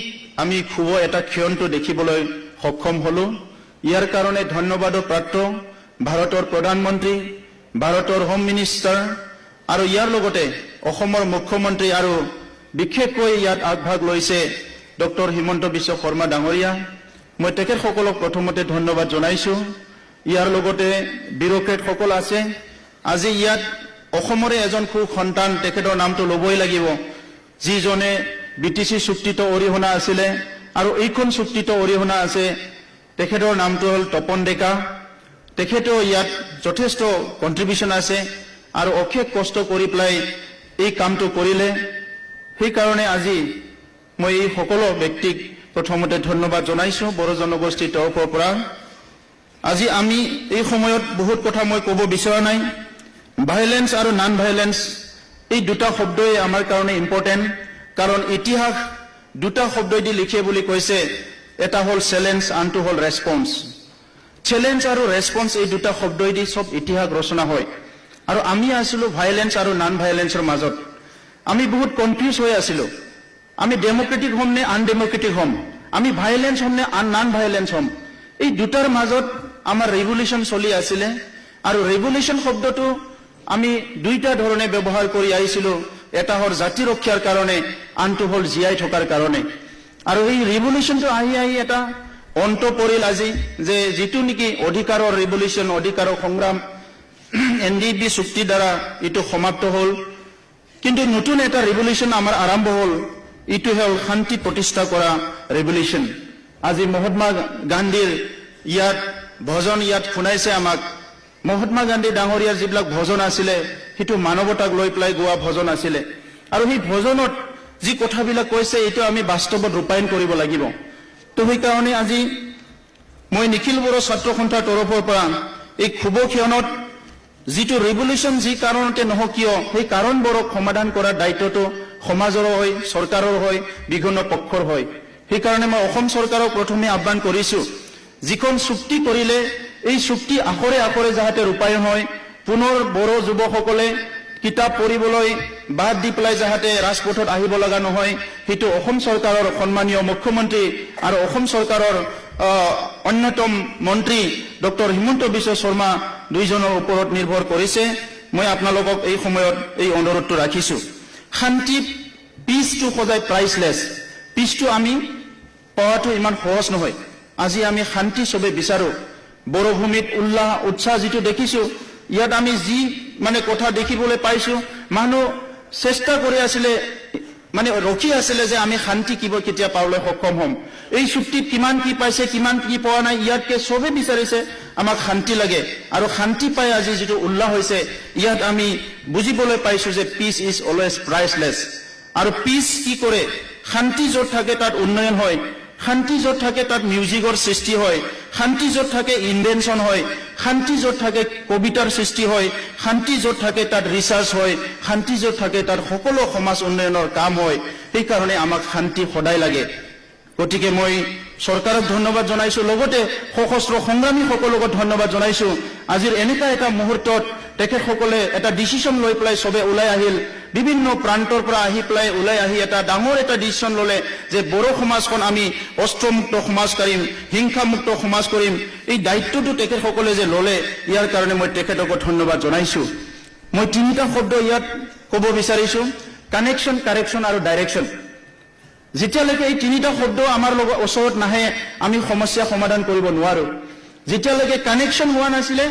আমি শুভ এটা ক্ষণটো দেখিবলৈ সক্ষম হলো। ইয়াৰ কাৰণে ধন্যবাদো প্ৰাপ্ত ভাৰতৰ প্ৰধানমন্ত্ৰী, ভাৰতৰ হোম মিনিষ্টাৰ আৰু ইয়াৰ লগতে অসমৰ মুখ্যমন্ত্ৰী আৰু বিশেষকৈ ইয়াত আগভাগ লৈছে ডক্টৰ হিমন্ত বিশ্ব শৰ্মা ডাঙৰীয়া। মই তেখেতসকলক প্ৰথমতে ধন্যবাদ জনাইছো। ইয়াৰ লগতে বিউৰক্ৰেটসকল আছে। আজি ইয়াত অসমৰে এজন সুসন্তান, তেখেতৰ নামটো ল'বই লাগিব, যিজনে বিটিচি চুক্তিত অৰিহণা আছিলে আৰু এইখন চুক্তিত অৰিহণা আছে, তেখেতৰ নামটো হ'ল তপন ডেকা। তেখেতেও ইয়াত যথেষ্ট কণ্ট্ৰিবিউশ্যন আছে আৰু অশেষ কষ্ট কৰি পেলাই এই কামটো কৰিলে। সেইকাৰণে আজি মই এই সকলো ব্যক্তিক প্ৰথমতে ধন্যবাদ জনাইছো বড়ো জনগোষ্ঠীৰ তৰফৰ পৰা। আজি আমি এই সময়ত বহুত কথা মই ক'ব বিচৰা নাই। ভাইলেন্স আৰু নন ভাইলেন্স এই দুটা শব্দই আমাৰ কাৰণে ইম্পৰ্টেণ্ট, কাৰণ ইতিহাস দুটা শব্দই দি লিখে বুলি কৈছে। এটা হ'ল চেলেঞ্জ, আনটো হ'ল ৰেছপন্স। চেলেঞ্জ আৰু ৰেছপন্স এই দুটা শব্দই দি চব ইতিহাস ৰচনা হয়। আৰু আমি আছিলো ভাইলেন্স আৰু নন ভাইলেন্সৰ মাজত। আমি বহুত কনফিউজ হৈ আছিলো, আমি ডেমক্ৰেটিক হ'ম নে আনডেমক্ৰেটিক হ'ম, আমি ভাইলেন্স হ'ম নে নন ভাইলেন্স হ'ম। এই দুটাৰ মাজত আমাৰ ৰেভলিউশ্যন চলি আছিলে। আৰু ৰেভলিউশ্যন শব্দটো আমি দুইটা ধৰণে ব্যৱহাৰ কৰি আহিছিলো। এটা হ'ল জাতি ৰক্ষাৰ কাৰণে, আনটো হ'ল জীয়াই থকাৰ কাৰণে। আৰু এই ৰেভলিউশ্যনটো আহি আহি এটা অন্ত পৰিল আজি, যে যিটো নেকি অধিকাৰৰ ৰেভলিউশ্যন, অধিকাৰৰ সংগ্ৰাম, এনডিএফবি চুক্তিৰ দ্বাৰা এইটো সমাপ্ত হ'ল। কিন্তু নতুন এটা ৰেভলিউশ্যন আমাৰ আৰম্ভ হ'ল, এইটো হ'ল শান্তি প্ৰতিষ্ঠা কৰা ৰেভলিউশ্যন। আজি মহাত্মা গান্ধীৰ ইয়াত ভজন ইয়াত শুনাইছে আমাক। মহাত্মা গান্ধী ডাঙৰীয়াৰ যিবিলাক ভজন আছিলে, সেইটো মানৱতাক লৈ পেলাই গোৱা ভজন আছিলে। আৰু সেই ভজনত যি কথাবিলাক কৈছে, এইটো আমি বাস্তৱত ৰূপায়ণ কৰিব লাগিব। তো সেইকাৰণে আজি মই নিখিল বড়ো ছাত্ৰ সন্থাৰ তৰফৰ পৰা এই শুভ ক্ষণত যিটো ৰেভলিউশ্যন যি কাৰণতে নহওক কিয়, সেই কাৰণবোৰক সমাধান কৰাৰ দায়িত্বটো সমাজৰো হয়, চৰকাৰৰ হয়, বিভিন্ন পক্ষৰ হয়। সেইকাৰণে মই অসম চৰকাৰক প্ৰথমে আহ্বান কৰিছো, যিখন চুক্তি কৰিলে এই চুক্তি আখৰে আখৰে যাতে ৰূপায়ণ হয়, পুনৰ বড়ো যুৱকসকলে কিতাপ পঢ়িবলৈ বাদ দি পেলাই যাতে ৰাজপথত আহিব লগা নহয়, সেইটো অসম চৰকাৰৰ সন্মানীয় মুখ্যমন্ত্ৰী আৰু অসম চৰকাৰৰ অন্যতম মন্ত্ৰী ডক্টৰ হিমন্ত বিশ্ব শৰ্মা দুইজনৰ ওপৰত নিৰ্ভৰ কৰিছে। মই আপোনালোকক এই সময়ত এই অনুৰোধটো ৰাখিছো। শান্তি, পিচটো সদায় প্ৰাইচলেছ। পিচটো আমি পোৱাটো ইমান সহজ নহয়। আজি আমি শান্তি চবে বিচাৰো। বড়োভূমিত উল্লাহ উৎসাহ যিটো দেখিছো, ইয়াত আমি যি মানে কথা দেখিবলৈ পাইছো, মানুহ চেষ্টা কৰি আছিলে, মানে ৰখি আছিলে যে আমি শান্তি কিব কেতিয়া পাবলৈ সক্ষম হ'ম। এই চুক্তিত কিমান কি পাইছে, কিমান কি পোৱা নাই, ইয়াতকে চবে বিচাৰিছে আমাক শান্তি লাগে। আৰু শান্তি পাই আজি যিটো উল্লাহ হৈছে, ইয়াত আমি বুজিবলৈ পাইছো যে peace is always priceless। আৰু পিচ কি কৰে? শান্তি য'ত থাকে তাত উন্নয়ন হয়, শান্তি য'ত থাকে তাত মিউজিকৰ সৃষ্টি হয়, শান্তি য'ত থাকে ইনভেনশ্যন হয়, শান্তি য'ত থাকে কবিতাৰ সৃষ্টি হয়, শান্তি য'ত থাকে তাত ৰিচাৰ্চ হয়, শান্তি য'ত থাকে তাত সকলো সমাজ উন্নয়নৰ কাম হয়। সেইকাৰণে আমাক শান্তি সদায় লাগে। গতিকে মই চৰকাৰক ধন্যবাদ জনাইছো, লগতে সশস্ত্ৰ সংগ্ৰামীসকলকো ধন্যবাদ জনাইছো। আজিৰ এনেকুৱা এটা মুহূৰ্তত তেখেতসকলে এটা ডিচিশ্যন লৈ পেলাই চবে ওলাই আহিল, বিভিন্ন প্ৰান্তৰ পৰা আহি পেলাই ওলাই আহি এটা ডাঙৰ এটা ডিচিশ্যন ল'লে যে বড়ো সমাজখন আমি অস্ত্ৰমুক্ত সমাজ কৰিম, হিংসামুক্ত সমাজ কৰিম। এই দায়িত্বটো তেখেতসকলে যে ল'লে, ইয়াৰ কাৰণে মই তেখেতকো ধন্যবাদ জনাইছো। মই তিনিটা শব্দ ইয়াত ক'ব বিচাৰিছো, কানেকশ্যন, কাৰেকশ্যন আৰু ডাইৰেকশ্যন। যেতিয়ালৈকে এই তিনিটা শব্দ আমাৰ লগত ওচৰত নাহে, আমি সমস্যা সমাধান কৰিব নোৱাৰো। যেতিয়ালৈকে কানেকশ্যন হোৱা নাছিলে,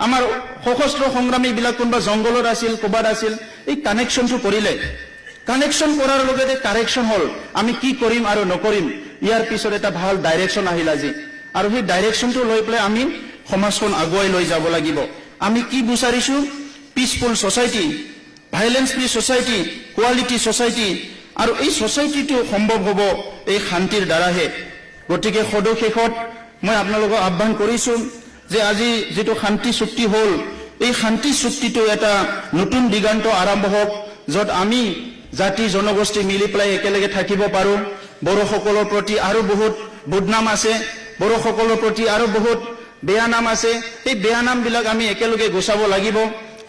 আমাৰ সশস্ত্ৰ সংগ্ৰামীবিলাক কোনোবা জংঘলত আছিল, ক'ৰবাত আছিল, এই কানেকশ্যনটো কৰিলে। কানেকশ্যন কৰাৰ লগতে কাৰেকশ্যন হ'ল, আমি কি কৰিম আৰু নকৰিম। ইয়াৰ পিছত এটা ভাল ডাইৰেকশ্যন আহিল আজি, আৰু সেই ডাইৰেকশ্যনটো লৈ পেলাই আমি সমাজখন আগুৱাই লৈ যাব লাগিব। আমি কি বিচাৰিছো? Peaceful society, violence free society, quality society। আৰু এই ছ'চাইটিটো সম্ভৱ হ'ব এই শান্তিৰ দ্বাৰাহে। গতিকে সদৌ শেষত মই আপোনালোকক আহ্বান কৰিছো যে আজি যিটো শান্তি চুক্তি হ'ল, এই শান্তি চুক্তিটো এটা নতুন দিগন্ত আৰম্ভ হওক, য'ত আমি জাতি জনগোষ্ঠী মিলি পেলাই একেলগে থাকিব পাৰোঁ। বড়োসকলৰ প্ৰতি আৰু বহুত বদনাম আছে, বড়োসকলৰ প্ৰতি আৰু বহুত বেয়া নাম আছে। সেই বেয়া নামবিলাক আমি একেলগে গুচাব লাগিব।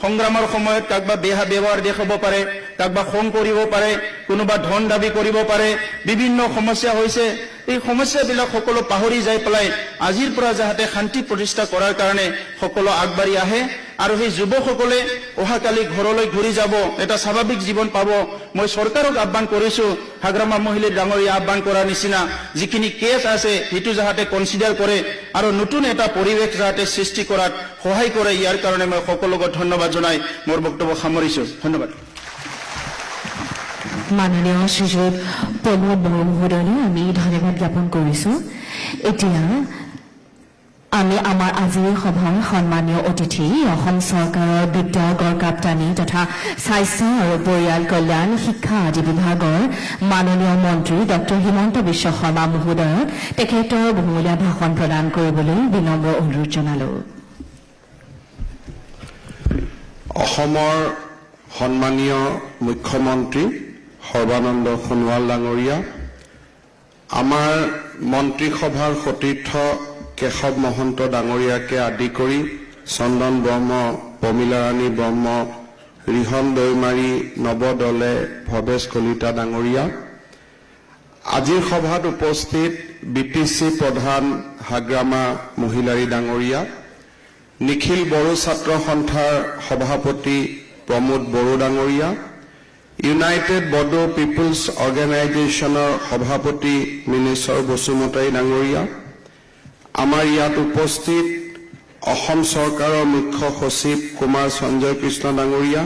সংগ্ৰামৰ সময়ত কাকবা বেয়া ব্যৱহাৰ দেখাব পাৰে, কাকবা খং কৰিব পাৰে, কোনোবা ধন দাবী কৰিব পাৰে, বিভিন্ন সমস্যা হৈছে। এই সমস্যাবিলাক সকলো পাহৰি যাই পেলাই আজিৰ পৰা যাতে শান্তি প্ৰতিষ্ঠা কৰাৰ কাৰণে সকলো আগবাঢ়ি আহে আৰু সেই যুৱকসকলে অহাকালি ঘৰলৈ ঘূৰি যাব, এটা স্বাভাৱিক জীৱন পাব। মই চৰকাৰক আহ্বান কৰিছোঁ, হাগ্ৰামা মহিলাৰী ডাঙৰীয়া আহ্বান কৰাৰ নিচিনা যিখিনি কেছ আছে সেইটো যাতে কনচিডাৰ কৰে আৰু নতুন এটা পৰিৱেশ যাতে সৃষ্টি কৰাত সহায় কৰে, ইয়াৰ কাৰণে মই সকলোকে ধন্যবাদ জনাই মোৰ বক্তব্য সামৰিছোঁ। ধন্যবাদ। মাননীয় শ্ৰীযুত প্ৰমোদ বড়ো মহোদয়লৈ আমি ধন্যবাদ জ্ঞাপন কৰিছোঁ। এতিয়া আমি আমাৰ আজিৰ সভাৰ সন্মানীয় অতিথি, অসম চৰকাৰৰ বিত্ত, গড়কাপ্তানি তথা স্বাস্থ্য আৰু পৰিয়াল কল্যাণ, শিক্ষা আদি বিভাগৰ মাননীয় মন্ত্ৰী ডক্টৰ হিমন্ত বিশ্ব শৰ্মা মহোদয়ক তেখেতৰ বহুমূলীয়া ভাষণ প্ৰদান কৰিবলৈ বিনম্ৰ অনুৰোধ জনালোঁ। অসমৰ সন্মানীয় মুখ্যমন্ত্ৰী সৰ্বানন্দ সোণোৱাল ডাঙৰীয়া, আমাৰ মন্ত্ৰীসভাৰ সতীৰ্থ কেশৱ মহন্ত ডাঙৰীয়াকে আদি কৰি চন্দন ব্ৰহ্ম, প্ৰমীলা ৰাণী ব্ৰহ্ম, ৰিহণ দৈমাৰী, নৱ দলে, ভৱেশ কলিতা ডাঙৰীয়া, আজিৰ সভাত উপস্থিত বি টি চি প্ৰধান হাগ্ৰামা মহিলাৰী ডাঙৰীয়া, নিখিল বড়ো ছাত্ৰ সন্থাৰ সভাপতি প্ৰমোদ বড়ো ডাঙৰীয়া, ইউনাইটেড বড়ো পিপুলছ অৰ্গেনাইজেশ্যনৰ সভাপতি মিনেশ্বৰ বসুমতাৰী ডাঙৰীয়া, আমাৰ ইয়াত উপস্থিত অসম চৰকাৰৰ মুখ্য সচিব কুমাৰ সঞ্জয় কৃষ্ণ ডাঙৰীয়া,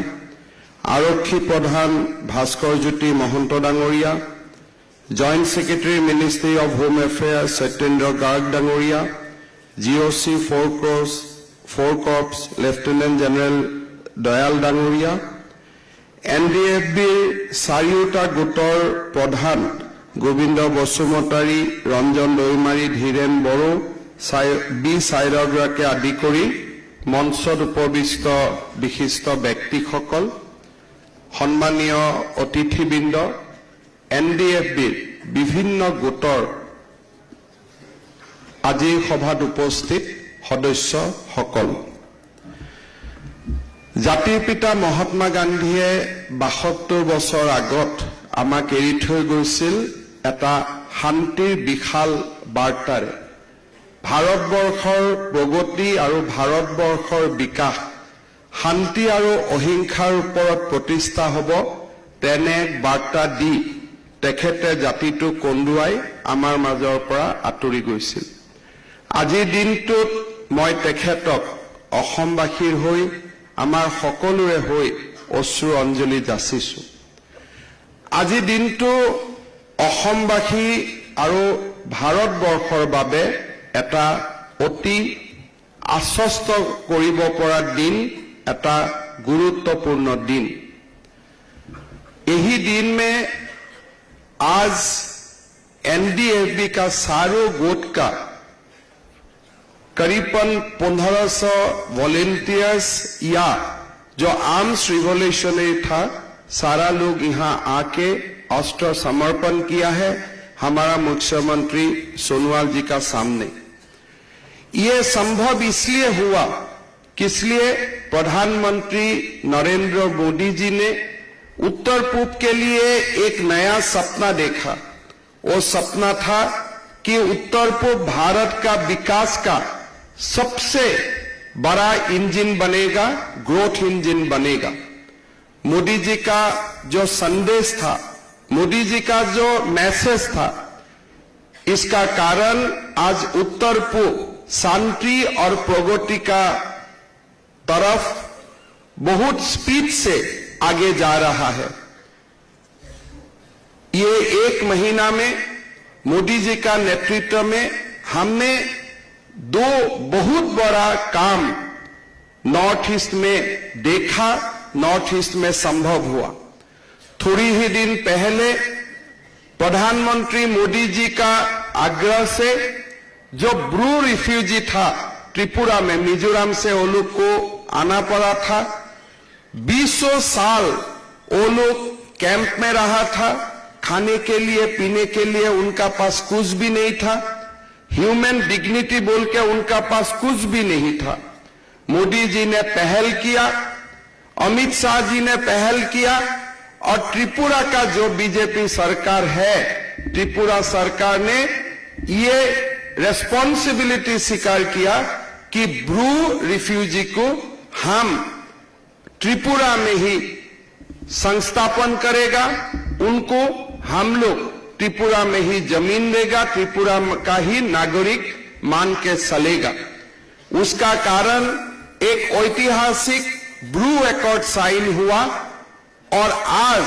আৰক্ষী প্ৰধান ভাস্কৰ জ্যোতি মহন্ত ডাঙৰীয়া, Joint Secretary, Ministry of Home Affairs Satyendra Garg ডাঙৰীয়া, GOC Four Corps Lieutenant General Dayal ডাঙৰীয়া, এনডিএফবিৰ চাৰিওটা গোটৰ প্ৰধান গোবিন্দ বসুমতাৰী, ৰঞ্জন দৈমাৰী, ধীৰেণ বড়ো, বি চাইৰগ্ৰাকে আদি কৰি মঞ্চত উপবিষ্ট বিশিষ্ট ব্যক্তিসকল, সন্মানীয় অতিথিবৃন্দ, এনডিএফবিৰ বিভিন্ন গোটৰ আজিৰ সভাত উপস্থিত সদস্যসকল, জাতিৰ পিতা মহাত্মা গান্ধীয়ে 72 বছৰ আগত আমাক এৰি থৈ গৈছিল এটা শান্তিৰ বিশাল বাৰ্তাৰে। ভাৰতবৰ্ষৰ প্ৰগতি আৰু ভাৰতবৰ্ষৰ বিকাশ শান্তি আৰু অহিংসাৰ ওপৰত প্ৰতিষ্ঠা হ'ব, তেনে এক বাৰ্তা দি তেখেতে জাতিটোক কন্দুৱাই আমাৰ মাজৰ পৰা আঁতৰি গৈছিল। আজিৰ দিনটোত মই তেখেতক অসমবাসীৰ হৈ, আমাৰ সকলোৰে হৈ অশ্ৰু অঞ্জলি যাচিছো। আজিৰ দিনটো অসমবাসী আৰু ভাৰতবৰ্ষৰ বাবে এটা অতি আশ্বস্ত কৰিব পৰা দিন, এটা গুৰুত্বপূৰ্ণ দিন। यही दिन में आज एनडीएफबी का सारों गोट का करीबन 1500 वॉलेंटियर्स या जो आर्म्स रिवोल्यूशनरी था, सारा लोग यहाँ आके अस्त्र समर्पण किया है हमारा मुख्यमंत्री सोनोवाल जी का सामने। ये संभव इसलिए हुआ किस लिए प्रधानमंत्री नरेंद्र मोदी जी ने उत्तर पूर्व के लिए एक नया सपना देखा। वो सपना था कि उत्तर पूर्व भारत का विकास का सबसे बड़ा इंजन बनेगा, ग्रोथ इंजन बनेगा। मोदी जी का जो संदेश था, मोदी जी का जो मैसेज था, इसका कारण आज उत्तर पूर्व शांति और प्रगति का तरफ बहुत स्पीड से आगे जा रहा है। ये एक महीना में मोदी जी का नेतृत्व में हमने दो बहुत बड़ा काम नॉर्थ ईस्ट में देखा, नॉर्थ ईस्ट में संभव हुआ। थोड़ी ही दिन पहले प्रधानमंत्री मोदी जी का आग्रह से जो ब्रू रिफ्यूजी था त्रिपुरा में, मिजोरम से वो लोग को आना पड़ा था। बीसों साल वो लोग कैंप में रहा था। खाने के लिए, पीने के लिए उनका पास कुछ भी नहीं था। ह्यूमन डिग्निटी बोल के उनका पास कुछ भी नहीं था। मोदी जी ने पहल किया। अमित शाह जी ने पहल किया और त्रिपुरा का जो बीजेपी सरकार है, त्रिपुरा सरकार ने ये रेस्पॉन्सिबिलिटी स्वीकार किया कि ब्रू रिफ्यूजी को हम त्रिपुरा में ही संस्थापन करेगा, उनको हम लोग त्रिपुरा में ही जमीन देगा, त्रिपुरा का ही नागरिक मान के चलेगा। उसका कारण एक ऐतिहासिक ब्रू एकॉर्ड साइन हुआ और आज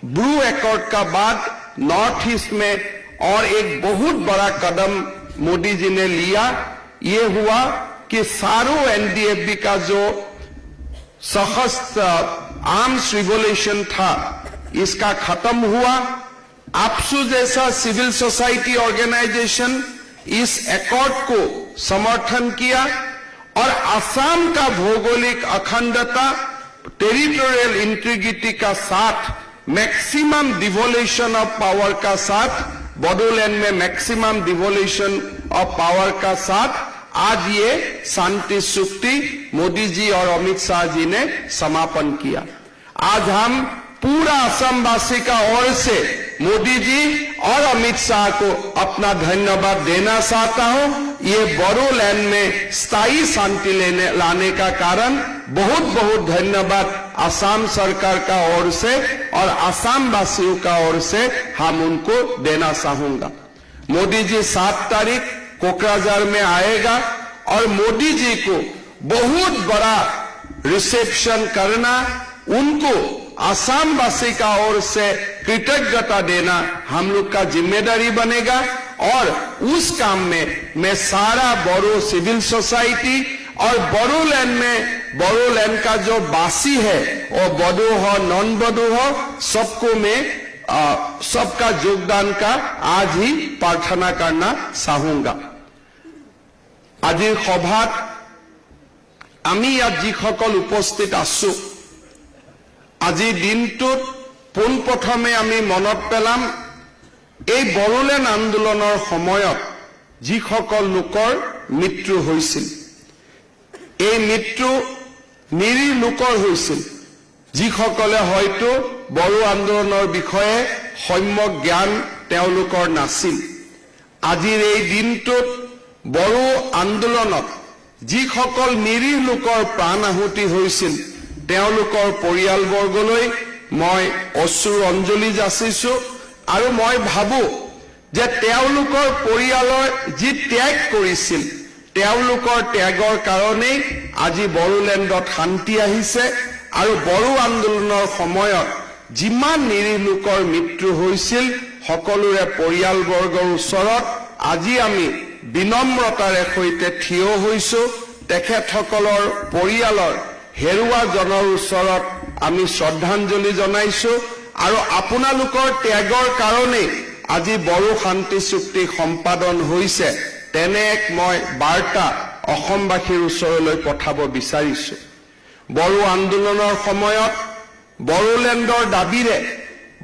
ब्रू एकॉर्ड का बाद नॉर्थ ईस्ट में और एक बहुत बड़ा कदम मोदी जी ने लिया। ये हुआ कि सारो एनडीएफबी का जो सशस्त्र आर्म्स रिवोल्यूशन था, इसका खत्म हुआ। आपसू जैसा सिविल सोसाइटी ऑर्गेनाइजेशन इस एकॉर्ड को समर्थन किया और असम का भौगोलिक अखंडता, टेरिटोरियल इंटीग्रिटी का साथ, मैक्सिमम डिवोल्यूशन ऑफ पावर का साथ, बोडोलैंड में मैक्सिमम डिवोल्यूशन ऑफ पावर का साथ आज ये शांति चुक्ति मोदी जी और अमित शाह जी ने समापन किया। आज हम पूरा असमवासी का ओर से मोदी जी और अमित शाह को अपना धन्यवाद देना चाहता हूं। ये बोडोलैंड में स्थायी शांति लेने लाने का कारण बहुत बहुत धन्यवाद असम सरकार का ओर से और असम वासियों का ओर से हम उनको देना चाहूंगा। मोदी जी 7 तारीख कोकराझार में आएगा और मोदी जी को बहुत बड़ा रिसेप्शन करना, उनको असम वासी का ओर से कृतज्ञता देना हम लोग का जिम्मेदारी बनेगा। और उस काम में मैं सारा बोडो सिविल सोसाइटी और बोडोलैंड में बोडोलैंड का जो वासी है, वो बोडो हो नॉन बोडो हो, सबको मैं सबका योगदान का आज ही प्रार्थना करना चाहूंगा। আজিৰ সভাত আমি ইয়াত যিসকল উপস্থিত আছো, আজিৰ দিনটোত পোনপ্ৰথমে আমি মনত পেলাম এই বড়োলেণ্ড আন্দোলনৰ সময়ত যিসকল লোকৰ মৃত্যু হৈছিল, এই মৃত্যু নিৰীহ লোকৰ হৈছিল, যিসকলে হয়তো বড়ো আন্দোলনৰ বিষয়ে সম্যক জ্ঞান তেওঁলোকৰ নাছিল। আজিৰ এই দিনটোত বড়ো আন্দোলনত যিসকল নিৰীহ লোকৰ প্ৰাণ আহুতি হৈছিল, তেওঁলোকৰ পৰিয়ালবৰ্গলৈ মই অশ্ৰুৰ অঞ্জলি যাচিছো। আৰু মই ভাবো যে তেওঁলোকৰ পৰিয়ালৰ যি ত্যাগ কৰিছিল, তেওঁলোকৰ ত্যাগৰ কাৰণেই আজি বড়োলেণ্ডত শান্তি আহিছে। আৰু বড়ো আন্দোলনৰ সময়ত যিমান নিৰীহ লোকৰ মৃত্যু হৈছিল, সকলোৰে পৰিয়ালবৰ্গৰ ওচৰত আজি আমি বিনম্ৰতাৰে সৈতে থিয় হৈছো। তেখেতসকলৰ পৰিয়ালৰ হেৰুৱা জনৰ ওচৰত আমি শ্ৰদ্ধাঞ্জলি জনাইছো। আৰু আপোনালোকৰ ত্যাগৰ কাৰণেই আজি বড়ো শান্তি চুক্তি সম্পাদন হৈছে, তেনে এক মই বাৰ্তা অসমবাসীৰ ওচৰলৈ পঠাব বিচাৰিছো। বড়ো আন্দোলনৰ সময়ত বড়োলেণ্ডৰ দাবীৰে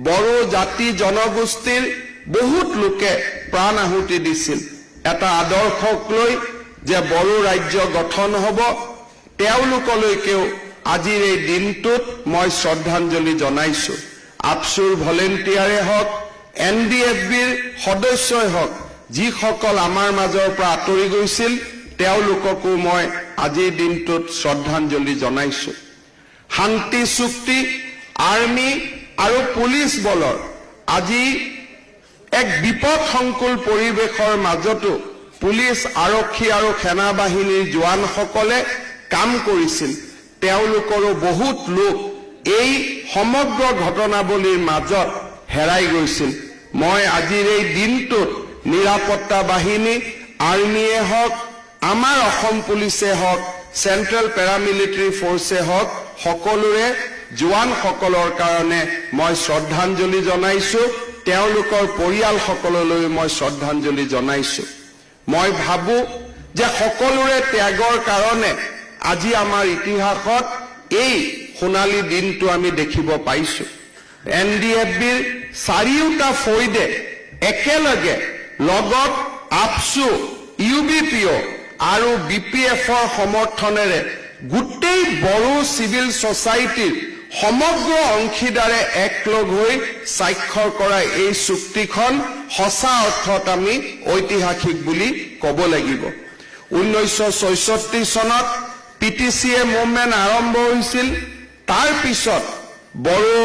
বড়ো জাতি জনগোষ্ঠীৰ বহুত লোকে প্ৰাণ আহুতি দিছিল। এটা আদৰ্শক লৈ যে বড়ো ৰাজ্য গঠন হ'ব, তেওঁলোকলৈকেও আজিৰ এই দিনটোত মই শ্ৰদ্ধাঞ্জলি জনাইছো। আপছুৰ ভলেণ্টিয়াৰে হওক, এনডিএফবিৰ সদস্যই হওক, যিসকল আমাৰ মাজৰ পৰা আঁতৰি গৈছিল, তেওঁলোককো মই আজিৰ দিনটোত শ্ৰদ্ধাঞ্জলি জনাইছো। শান্তি চুক্তি আৰ্মি আৰু পুলিচ বলৰ আজি এক বিপদসংকুল পৰিৱেশৰ মাজতো পুলিচ, আৰক্ষী আৰু সেনা বাহিনীৰ জোৱানসকলে কাম কৰিছিল। তেওঁলোকৰো বহুত লোক এই সমগ্ৰ ঘটনাৱলীৰ মাজত হেৰাই গৈছিল। মই আজিৰ এই দিনটোত নিৰাপত্তা বাহিনী, আৰ্মীয়ে হওক, আমাৰ অসম পুলিচে হওক, চেণ্ট্ৰেল পেৰামিলিটাৰী ফ'ৰ্চে হওক, সকলোৰে জোৱানসকলৰ কাৰণে মই শ্ৰদ্ধাঞ্জলি জনাইছো। তেওঁলোকৰ পৰিয়ালসকললৈ মই শ্ৰদ্ধাঞ্জলি জনাইছো। মই ভাবো যে সকলোৰে ত্যাগৰ কাৰণে আজি আমাৰ ইতিহাসত এই সোণালী দিনটো আমি দেখিব পাইছো। এনডিএফবিৰ চাৰিওটা ফৈদে একেলগে লগত আপছু, ইউ বি পি অ' আৰু বি পি এফৰ সমৰ্থনেৰে গোটেই বড়ো চিভিল ছ'চাইটিৰ সমগ্ৰ অংশীদাৰে একলগ হৈ স্বাক্ষৰ কৰা এই চুক্তিখন সঁচা অৰ্থত আমি ঐতিহাসিক বুলি ক'ব লাগিব। 1966 চনত পিটিচিএ মুভমেণ্ট আৰম্ভ হৈছিল। তাৰ পিছত বড়ো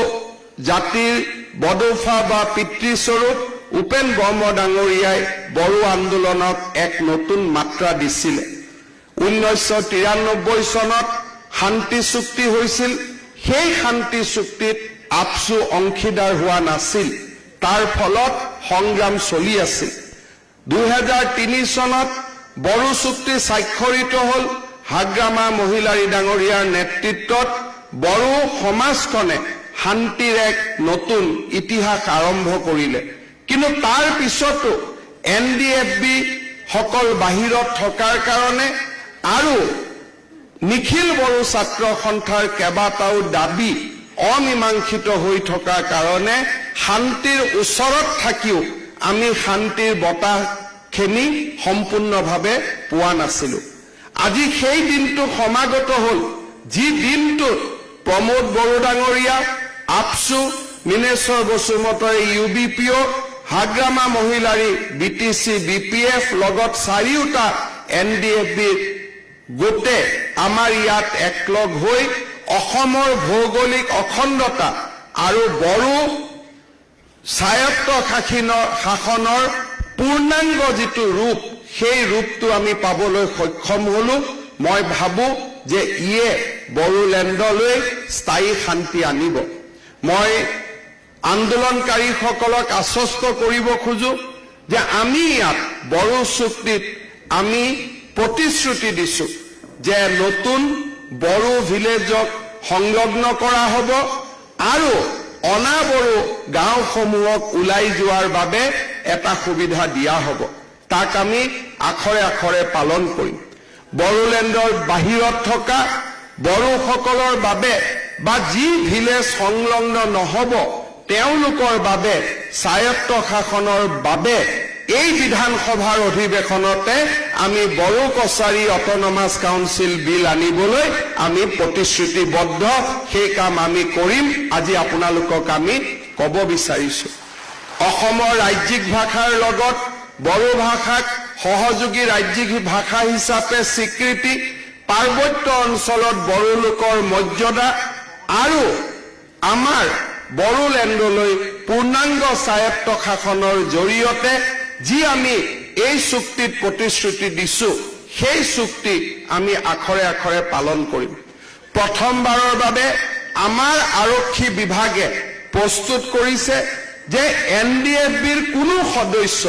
জাতিৰ বডোফা বা পিতৃস্বৰূপ উপেন ব্ৰহ্ম ডাঙৰীয়াই বড়ো আন্দোলনক এক নতুন মাত্ৰা দিছিলে। 1993 চনত শান্তি চুক্তি হৈছিল। সেই শান্তি চুক্তিত আবছু অংশীদাৰ হোৱা নাছিল, তাৰ ফলত সংগ্ৰাম চলি আছিল। 2003 চনত বড়ো চুক্তি স্বাক্ষৰিত হ'ল। হাগ্ৰামা মহিলাৰী ডাঙৰীয়াৰ নেতৃত্বত বড়ো সমাজখনে শান্তিৰ এক নতুন ইতিহাস আৰম্ভ কৰিলে। কিন্তু তাৰ পিছতো এনডিএফবি সকল বাহিৰত থকাৰ কাৰণে আৰু নিখিল বড়ো ছাত্ৰ সন্থাৰ কেইবাটাও দাবী অমীমাংসিত হৈ থকাৰ কাৰণে শান্তিৰ ওচৰত থাকিও আমি শান্তিৰ বতাহখিনি সম্পূৰ্ণভাৱে পোৱা নাছিলোঁ। আজি সেই দিনটো সমাগত হ'ল, যি দিনটোত প্ৰমোদ বড়ো ডাঙৰীয়া, আবছু, মিনেশ্বৰ বসুমতাৰী ইউবিপিঅ', হাগ্ৰামা মহিলাৰী বিটিচি বিপিএফ, লগত চাৰিওটা এনডিএফবিৰ গোটে আমাৰ ইয়াত একলগ হৈ অসমৰ ভৌগোলিক অখণ্ডতা আৰু বড়ো স্বায়ত্ত শাসনৰ পূৰ্ণাংগ যিটো ৰূপ, সেই ৰূপটো আমি পাবলৈ সক্ষম হলো। মই ভাবো যে ইয়ে বড়োলেণ্ডলৈ স্থায়ী শান্তি আনিব। মই আন্দোলনকাৰীসকলক আশ্বস্ত কৰিব খোজো যে আমি ইয়াত বড়ো চুক্তিত আমি প্ৰতিশ্ৰুতি দিছো যে নতুন বড়ো ভিলেজক সংলগ্ন কৰা হ'ব আৰু অনাবড়ো গাঁওসমূহক ওলাই যোৱাৰ বাবে এটা সুবিধা দিয়া হ'ব। তাক আমি আখৰে আখৰে পালন কৰিম। বড়োলেণ্ডৰ বাহিৰত থকা বড়োসকলৰ বাবে বা যি ভিলেজ সংলগ্ন নহ'ব তেওঁলোকৰ বাবে স্বায়ত্ত শাসনৰ বাবে এই বিধানসভাৰ অধিৱেশনতে আমি বড়ো কছাৰী অট'নমাছ কাউন্সিল বিল আনিবলৈ আমি প্ৰতিশ্ৰুতিবদ্ধ। সেই কাম আমি কৰিম। আজি আপোনালোকক আমি ক'ব বিচাৰিছো, অসমৰ ৰাজ্যিক ভাষাৰ লগত বড়ো ভাষাক সহযোগী ৰাজ্যিক ভাষা হিচাপে স্বীকৃতি, পাৰ্বত্য অঞ্চলত বড়ো লোকৰ মৰ্যাদা আৰু আমাৰ বড়োলেণ্ডলৈ পূৰ্ণাংগ স্বায়ত্ত শাসনৰ জৰিয়তে যি আমি এই চুক্তিত প্ৰতিশ্ৰুতি দিছো, সেই চুক্তি আমি আখৰে আখৰে পালন কৰিম। প্ৰথমবাৰৰ বাবে আমাৰ আৰক্ষী বিভাগে প্ৰস্তুত কৰিছে যে এনডিএফবিৰ কোনো সদস্য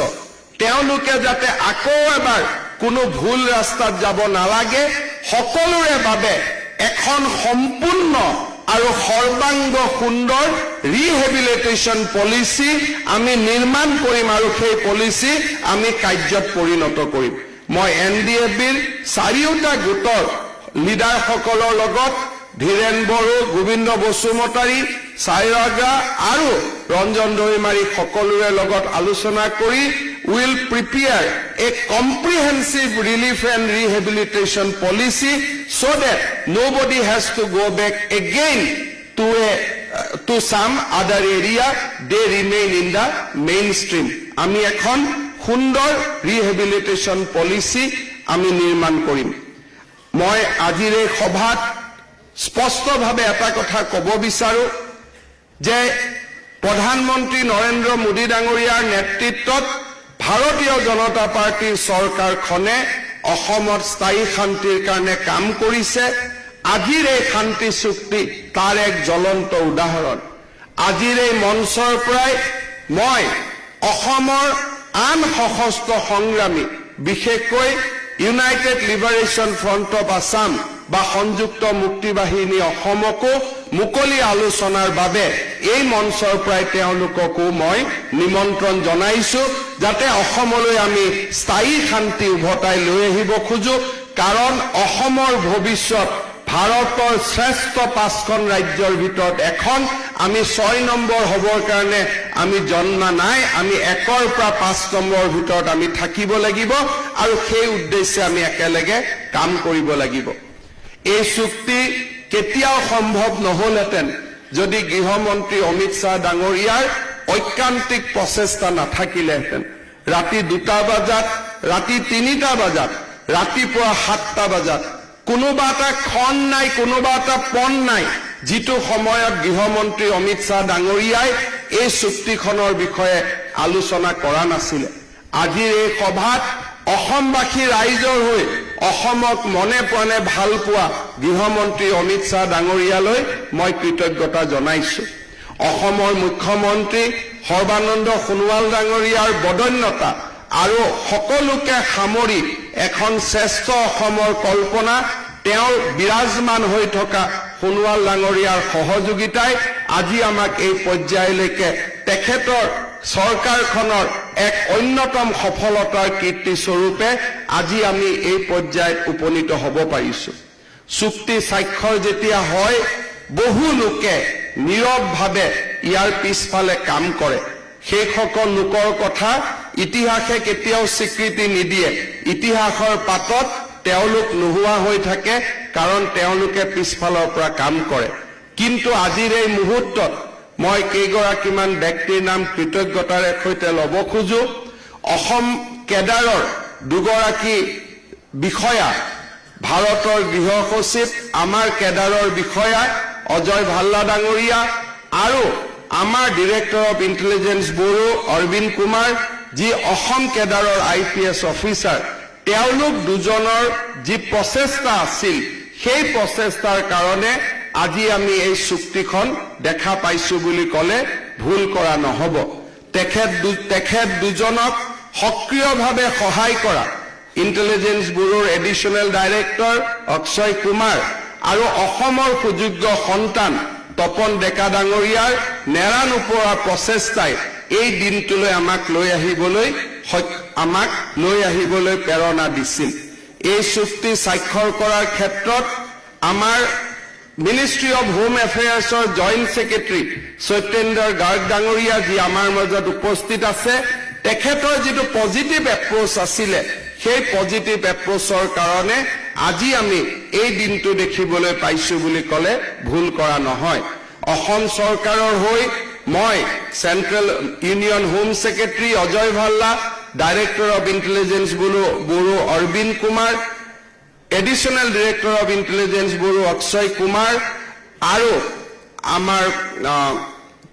তেওঁলোকে যাতে আকৌ এবাৰ কোনো ভুল ৰাস্তাত যাব নালাগে, সকলোৰে বাবে এখন সম্পূৰ্ণ আৰু সৰ্বাংগ সুন্দৰ ৰিহেবিলিটেশ্যন পলিচি আমি নিৰ্মাণ কৰিম আৰু সেই পলিচি আমি কাৰ্যত পৰিণত কৰিম। মই এনডিএফবিৰ চাৰিওটা গোটৰ লিডাৰসকলৰ লগত ধীৰেণ বড়ো, গোবিন্দ বসুমতাৰী, চাইৰাগা আৰু ৰঞ্জন দৈমাৰী সকলোৰে লগত আলোচনা কৰি will prepare a comprehensive relief and rehabilitation policy so that nobody has to go back again to some other area, they remain in the mainstream. আমি এখন সুন্দৰ ৰিহেবিলিটেশ্যন পলিচি আমি নিৰ্মাণ কৰিম। মই আজিৰ এই সভাত স্পষ্টভাৱে এটা কথা ক'ব বিচাৰো যে প্ৰধানমন্ত্ৰী নৰেন্দ্ৰ মোদী ডাঙৰীয়াৰ নেতৃত্বত ভাৰতীয় জনতা পাৰ্টীৰ চৰকাৰখনে অসমত স্থায়ী শান্তিৰ কাৰণে কাম কৰিছে। আজিৰ এই শান্তি চুক্তি তাৰ এক জ্বলন্ত উদাহৰণ। আজিৰ এই মঞ্চৰ পৰাই মই অসমৰ আন সশস্ত্ৰ সংগ্ৰামী, বিশেষকৈ United Liberation Front of Assam বা সংযুক্ত মুক্তি বাহিনী অসমকো মুকলি আলোচনাৰ বাবে এই মঞ্চৰ পৰাই তেওঁলোককো মই নিমন্ত্ৰণ জনাইছো, যাতে অসমলৈ আমি স্থায়ী শান্তি উভতাই লৈ আহিব খোজো। কাৰণ অসমৰ ভৱিষ্যত ভাৰতৰ শ্ৰেষ্ঠ পাঁচখন ৰাজ্যৰ ভিতৰত এখন। আমি 6 নম্বৰ হ'বৰ কাৰণে আমি জন্মা নাই, আমি 1ৰ পৰা 5 নম্বৰৰ ভিতৰত আমি থাকিব লাগিব আৰু সেই উদ্দেশ্যে আমি একেলগে কাম কৰিব লাগিব। এই চুক্তি কেতিয়াও সম্ভৱ নহ'লহেঁতেন যদি গৃহমন্ত্ৰী অমিত শ্বাহ ডাঙৰীয়াৰ ঐকান্তিক প্ৰচেষ্টা নাথাকিলেহেঁতেন। ৰাতি 2টা বজাত, ৰাতি 3টা বজাত, ৰাতিপুৱা 7টা বজাত কোনোবা এটা ক্ষণ নাই, কোনোবা এটা পণ নাই যিটো সময়ত গৃহমন্ত্ৰী অমিত শ্বাহ ডাঙৰীয়াই এই চুক্তিখনৰ বিষয়ে আলোচনা কৰা নাছিলে। আজিৰ এই সভাত অসমবাসী ৰাইজৰ হৈ অসমক মনে প্ৰাণে ভাল পোৱা গৃহমন্ত্ৰী অমিত শ্বাহ ডাঙৰীয়ালৈ মই কৃতজ্ঞতা জনাইছো। অসমৰ মুখ্যমন্ত্ৰী সৰ্বানন্দ সোণোৱাল ডাঙৰীয়াৰ বদন্যতা আৰু সকলোকে সামৰি এখন শ্ৰেষ্ঠ অসমৰ কল্পনা তেওঁৰ বিৰাজমান হৈ থকা সোণোৱাল ডাঙৰীয়াৰ সহযোগিতাই আজি আমাক এই পৰ্যায়লৈকে তেখেতৰ চৰকাৰখনৰ এক অন্যতম সফলতাৰ কীৰ্তিস্বৰূপে আজি আমি এই পৰ্যায়ত উপনীত হ'ব পাৰিছো। চুক্তি স্বাক্ষৰ যেতিয়া হয়, বহু লোকে নীৰৱভাৱে ইয়াৰ পিছফালে কাম কৰে। সেইসকল লোকৰ কথা ইতিহাসে কেতিয়াও স্বীকৃতি নিদিয়ে। ইতিহাসৰ পাতত তেওঁলোক নোহোৱা হৈ থাকে, কাৰণ তেওঁলোকে পিছফালৰ পৰা কাম কৰে। কিন্তু আজিৰ এই মুহূৰ্তত মই কেইগৰাকীমান ব্যক্তিৰ নাম কৃতজ্ঞতাৰে সৈতে ল'ব খোজো। অসম কেডাৰৰ দুগৰাকী বিষয়া, ভাৰতৰ গৃহ সচিব, আমাৰ কেডাৰৰ বিষয়া অজয় ভাল্লা ডাঙৰীয়া আৰু আমাৰ director of intelligence bureau Arvind Kumar, যি অসম কেডাৰৰ আইপিএছ অফিচাৰ, তেওঁলোক দুজনৰ যি প্ৰচেষ্টা আছিল, সেই প্ৰচেষ্টাৰ কাৰণে আজি আমি এই চুক্তিখন দেখা পাইছো বুলি ক'লে ভুল কৰা নহ'ব। তেখেত দুজনক সক্ৰিয়ভাৱে সহায় কৰা ইণ্টেলিজেন্স ব্যুৰোৰ এডিশ্যনেল ডাইৰেক্টৰ অক্ষয় কুমাৰ আৰু অসমৰ সুযোগ্য সন্তান তপন ডেকা ডাঙৰীয়াৰ নেৰানোপৰা প্ৰচেষ্টাই এই দিনটোলৈ আমাক লৈ আহিবলৈ প্ৰেৰণা দিছিল। এই চুক্তি স্বাক্ষৰ কৰাৰ ক্ষেত্ৰত আমাৰ মিনিষ্ট্ৰী অফ হোম এফেয়াৰ্ছৰ জইণ্ট ছেক্ৰেটাৰী সত্যেন্দ্ৰ গাৰ্গ ডাঙৰীয়া, যি আমাৰ মাজত উপস্থিত আছে, তেখেতৰ যিটো পজিটিভ এপ্ৰ'চ আছিলে, সেই পজিটিভ এপ্ৰ'চৰ কাৰণে আজি আমি এই দিনটো দেখিবলৈ পাইছো বুলি ক'লে ভুল কৰা নহয়। অসম চৰকাৰৰ হৈ মই central union home secretary Ajay Bhalla, director of intelligence bureau Arvind Kumar, additional director of intelligence bureau Akshay Kumar আৰু আমাৰ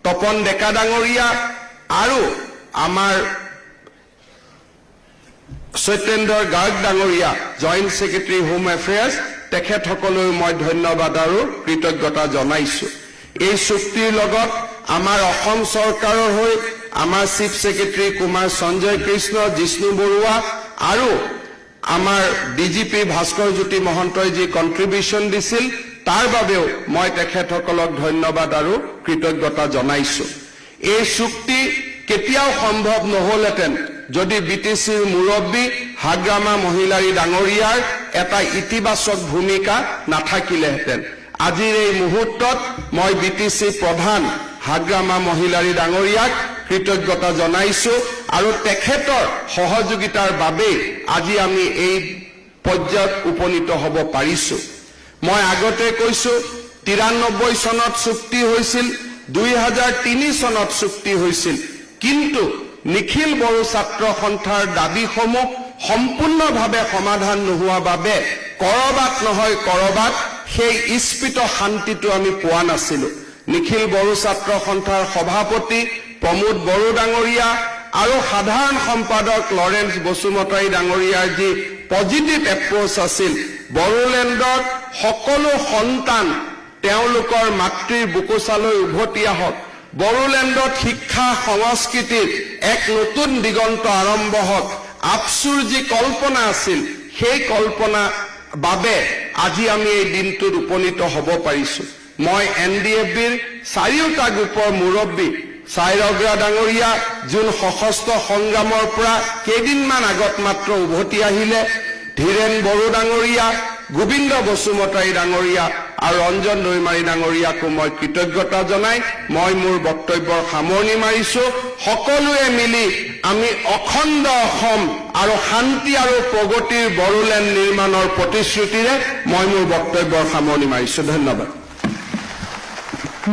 তপন ডেকা ডাঙৰীয়া আৰু আমাৰ সত্যেন্দ্ৰ গাৰ্গ ডাঙৰীয়া, জইণ্ট ছেক্ৰেটাৰী হোম এফেয়াৰ্ছ, তেখেতসকলৈও মই ধন্যবাদ আৰু কৃতজ্ঞতা জনাইছো। এই চুক্তিৰ লগত আমাৰ অসম চৰকাৰৰ হৈ আমাৰ চিফ ছেক্ৰেটাৰী কুমাৰ সঞ্জয় কৃষ্ণ, জিষ্ণু বৰুৱা আৰু আমাৰ ডিজিপি ভাস্কৰ জ্যোতি মহন্তই যি কণ্ট্ৰিবিউশ্যন দিছিল, তাৰ বাবেও মই তেখেতসকলক ধন্যবাদ আৰু কৃতজ্ঞতা জনাইছো। এই চুক্তি কেতিয়াও সম্ভৱ নহ'লহেঁতেন যদি বিটিচিৰ মুৰব্বী হাগ্ৰামা মহিলাৰী ডাঙৰীয়াৰ এটা ইতিবাচক ভূমিকা নাথাকিলেহেঁতেন। আজিৰ এই মুহূৰ্তত মই বিটিচি প্ৰধান হাগ্ৰামা মহিলাৰী ডাঙৰীয়াক কৃতজ্ঞতা জনাইছো আৰু তেখেতৰ সহযোগিতাৰ বাবেই আজি আমি এই পৰ্যায়ত উপনীত হ'ব পাৰিছো। মই আগতে কৈছো, 93 চনত চুক্তি হৈছিল, 2003 চনত চুক্তি হৈছিল, কিন্তু নিখিল বড়ো ছাত্ৰ সন্থাৰ দাবীসমূহ সম্পূৰ্ণভাৱে সমাধান নোহোৱা বাবে কৰবাত নহয় কৰবাত সেই ইস্পিত শান্তিটো আমি পোৱা নাছিলো। নিখিল বড়ো ছাত্ৰ সন্থাৰ সভাপতি প্ৰমোদ বড়ো ডাঙৰীয়া আৰু সাধাৰণ সম্পাদক লৰেন্স বসুমতাৰী ডাঙৰীয়াৰ যি পজিটিভ এপ্ৰ'চ আছিল, বড়োলেণ্ডত সকলো সন্তান তেওঁলোকৰ মাতৃৰ বোকোচালৈ উভতি আহক, বড়োলেণ্ডত শিক্ষা সংস্কৃতিৰ এক নতুন দিগন্ত আৰম্ভ হওক, আবছুৰ যি কল্পনা আছিল, সেই কল্পনা বাবে আজি আমি এই দিনটোত উপনীত হ'ব পাৰিছো। মই এনডিএফবিৰ চাৰিওটা গ্ৰুপৰ মুৰব্বী চাইৰগ্ৰা ডাঙৰীয়া, যোন সশস্ত্ৰ সংগ্ৰামৰ পৰা কেইদিনমান আগত মাত্ৰ উভতি আহিলে, ধীৰেণ বড়ো ডাঙৰীয়া, গোবিন্দ বসুমতাৰী ডাঙৰীয়া আৰু ৰঞ্জন দৈমাৰী ডাঙৰীয়াকো মই কৃতজ্ঞতা জনাই মই মোৰ বক্তব্যৰ সামৰণি মাৰিছো। সকলোৱে মিলি আমি অখণ্ড অসম আৰু শান্তি আৰু প্ৰগতিৰ বড়োলেণ্ড নিৰ্মাণৰ প্ৰতিশ্ৰুতিৰে মই মোৰ বক্তব্যৰ সামৰণি মাৰিছো। ধন্যবাদ।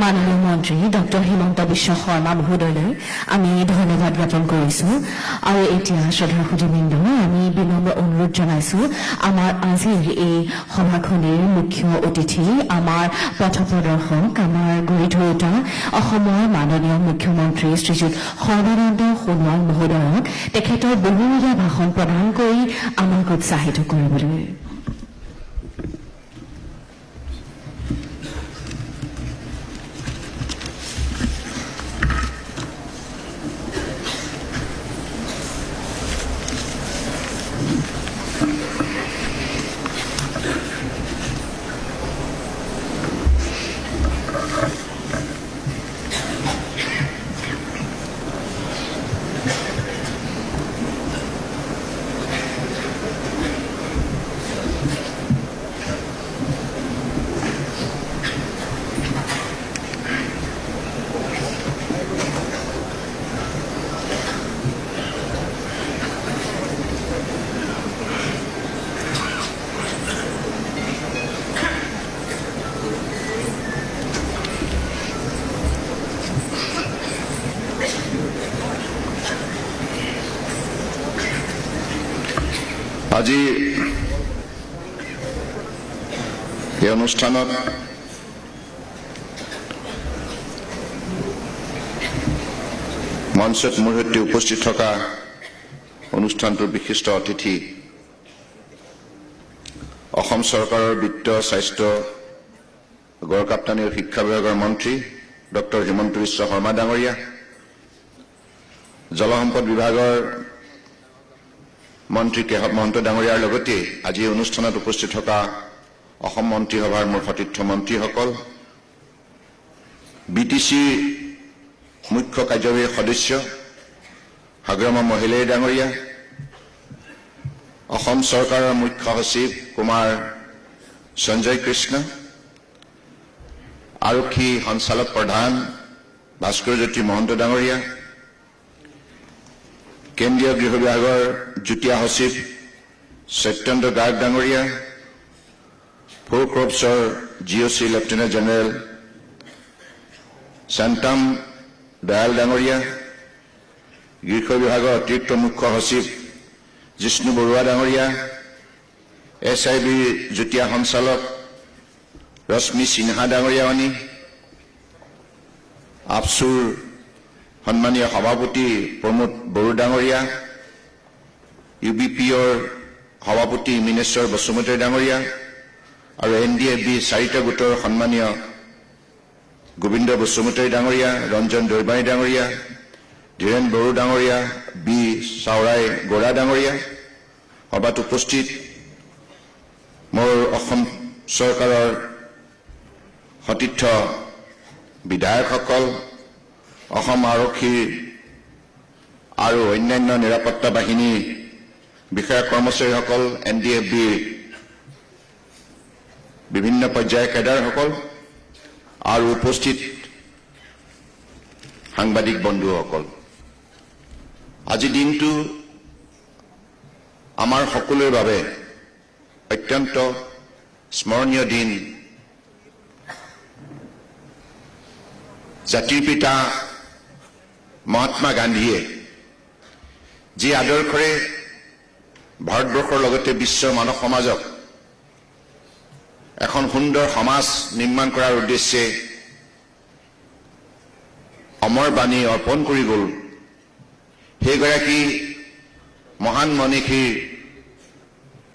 মাননীয় মন্ত্ৰী ডক্টৰ হিমন্ত বিশ্ব শৰ্মা মহোদয়লৈ আমি ধন্যবাদ জ্ঞাপন কৰিছো। আৰু এতিয়া শ্ৰদ্ধাৰ সুধীবৃন্দ, আমি বিনম্ৰ অনুৰোধ জনাইছো আমাৰ আজিৰ এই সভাখনিৰ মুখ্য অতিথি, আমাৰ পথ প্ৰদৰ্শক, আমাৰ গুৰি ধৰোঁতা অসমৰ মাননীয় মুখ্যমন্ত্ৰী শ্ৰীযুত সৰ্বানন্দ সোণোৱাল মহোদয়ক তেখেতৰ বহুমূলীয়া ভাষণ প্ৰদান কৰি আমাক উৎসাহিত কৰিবলৈ। আজি এই অনুষ্ঠানত মঞ্চত মোৰ সৈতে উপস্থিত থকা অনুষ্ঠানটোৰ বিশিষ্ট অতিথি অসম চৰকাৰৰ বিত্ত, স্বাস্থ্য, গড়কাপ্তানি আৰু শিক্ষা বিভাগৰ মন্ত্ৰী ডক্টৰ হিমন্ত বিশ্ব শৰ্মা ডাঙৰীয়া, জলসম্পদ বিভাগৰ মন্ত্ৰী কেশৱ মহন্ত ডাঙৰীয়াৰ লগতে আজি এই অনুষ্ঠানত উপস্থিত থকা অসম মন্ত্ৰীসভাৰ মোৰ সতীৰ্থ মন্ত্ৰীসকল, বি টি চিৰ মুখ্য কাৰ্যবাহী সদস্য হাগ্ৰামা মহিলাৰী ডাঙৰীয়া, অসম চৰকাৰৰ মুখ্য সচিব কুমাৰ সঞ্জয় কৃষ্ণ, আৰক্ষী সঞ্চালক প্ৰধান ভাস্কৰজ্যোতি মহন্ত ডাঙৰীয়া, কেন্দ্ৰীয় গৃহ বিভাগৰ যুটীয়া সচিব সত্যেন্দ্ৰ গাৰ্গ ডাঙৰীয়া, four ক্ৰপছৰ G O C lieutenant general Shantam Dayal ডাঙৰীয়া, গৃহ বিভাগৰ অতিৰিক্ত মুখ্য সচিব জিষ্ণু বৰুৱা ডাঙৰীয়া, এছ I বিৰ যুটীয়া সঞ্চালক ৰশ্মি সিনহা ডাঙৰীয়ানী, আবছুৰ সন্মানীয় সভাপতি প্ৰমোদ বড়ো ডাঙৰীয়া, ইউ বি পি অ'ৰ সভাপতি মিনেশ্বৰ বসুমতাৰী ডাঙৰীয়া আৰু এন ডি এফ বি চাৰিটা গোটৰ সন্মানীয় গোবিন্দ বসুমতাৰী ডাঙৰীয়া, ৰঞ্জন দৈমাৰী ডাঙৰীয়া, ধীৰেণ বড়ো ডাঙৰীয়া, বি চাওৰাই গৌৰা ডাঙৰীয়া, সভাত উপস্থিত মোৰ অসম চৰকাৰৰ সতীৰ্থ বিধায়কসকল, অসম আৰক্ষীৰ আৰু অন্যান্য নিৰাপত্তা বাহিনীৰ বিষয়া কৰ্মচাৰীসকল, এন ডি এফ বিৰ বিভিন্ন পৰ্যায়ৰ কেডাৰসকল আৰু উপস্থিত সাংবাদিক বন্ধুসকল, আজি দিনটো আমাৰ সকলোৰে বাবে অত্যন্ত স্মৰণীয় দিন। জাতিৰ পিতা মহাত্মা গান্ধীয়ে যি আদৰ্শৰে ভাৰতবৰ্ষৰ লগতে বিশ্বৰ মানৱ সমাজক এখন সুন্দৰ সমাজ নিৰ্মাণ কৰাৰ উদ্দেশ্যে অমৰ বাণী অৰ্পণ কৰি গ'ল, সেইগৰাকী মহান মনীষীৰ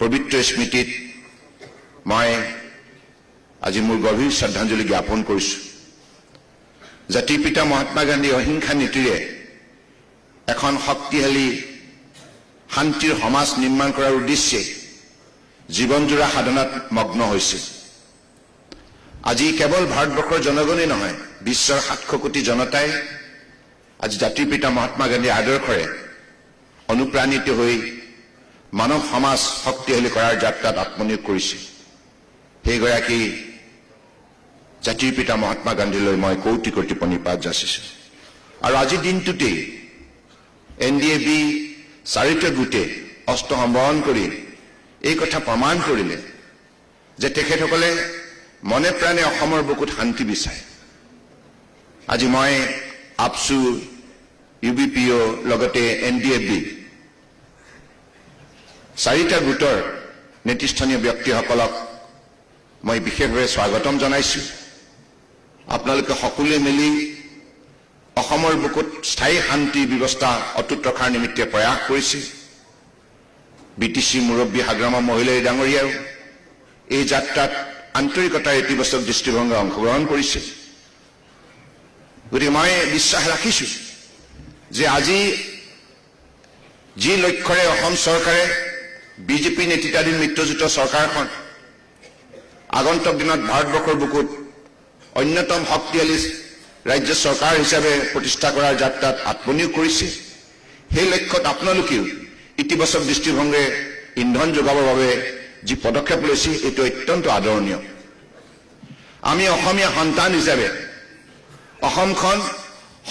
পবিত্ৰ স্মৃতিত মই আজি মোৰ গভীৰ শ্ৰদ্ধাঞ্জলি জ্ঞাপন কৰিছোঁ। জাতিৰ পিতা মহাত্মা গান্ধীৰ অহিংসা নীতিৰে এখন শক্তিশালী শান্তিৰ সমাজ নিৰ্মাণ কৰাৰ উদ্দেশ্যে জীৱনজোৰা সাধনাত মগ্ন হৈছিল। আজি কেৱল ভাৰতবৰ্ষৰ জনগণেই নহয়, বিশ্বৰ 700 কোটি জনতাই আজি জাতিৰ পিতা মহাত্মা গান্ধীৰ আদৰ্শৰে অনুপ্ৰাণিত হৈ মানৱ সমাজ শক্তিশালী কৰাৰ যাত্ৰাত আত্মনিয়োগ কৰিছে। সেইগৰাকী জাতিৰ পিতা মহাত্মা গান্ধীলৈ মই কৌটি কোটি প্ৰণিপাত যাচিছোঁ। আৰু আজিৰ দিনটোতেই এনডিএফবি চাৰিটা গোটে অস্ত্ৰ সম্বৰণ কৰি এই কথা প্ৰমাণ কৰিলে যে তেখেতসকলে মনে প্ৰাণে অসমৰ বুকুত শান্তি বিচাৰে। আজি মই আপচু, ইউবিপিঅ' লগতে এনডিএফবি চাৰিটা গোটৰ নেতৃস্থানীয় ব্যক্তিসকলক মই বিশেষভাৱে স্বাগতম জনাইছোঁ। আপোনালোকে সকলোৱে মিলি অসমৰ বুকুত স্থায়ী শান্তি ব্যৱস্থা অটুট ৰখাৰ নিমিত্তে প্ৰয়াস কৰিছে। বিটিচি মুৰব্বী হাগ্ৰামা মহিলাৰী ডাঙৰীয়াও এই যাত্ৰাত আন্তৰিকতাৰ ইতিবাচক দৃষ্টিভংগীৰে অংশগ্ৰহণ কৰিছে। গতিকে মই বিশ্বাস ৰাখিছোঁ যে আজি যি লক্ষ্যৰে অসম চৰকাৰে বিজেপি নেতৃত্বাধীন মিত্ৰজোঁটৰ চৰকাৰখন আগন্তুক দিনত ভাৰতবৰ্ষৰ বুকুত অন্যতম শক্তিশালী ৰাজ্য চৰকাৰ হিচাপে প্ৰতিষ্ঠা কৰাৰ যাত্ৰাত আত্মনিয়োগ কৰিছে, সেই লক্ষ্যত আপোনালোকেও ইতিবাচক দৃষ্টিভংগীৰে ইন্ধন যোগাবৰ বাবে যি পদক্ষেপ লৈছে এইটো অত্যন্ত আদৰণীয়। আমি অসমীয়া সন্তান হিচাপে অসমখন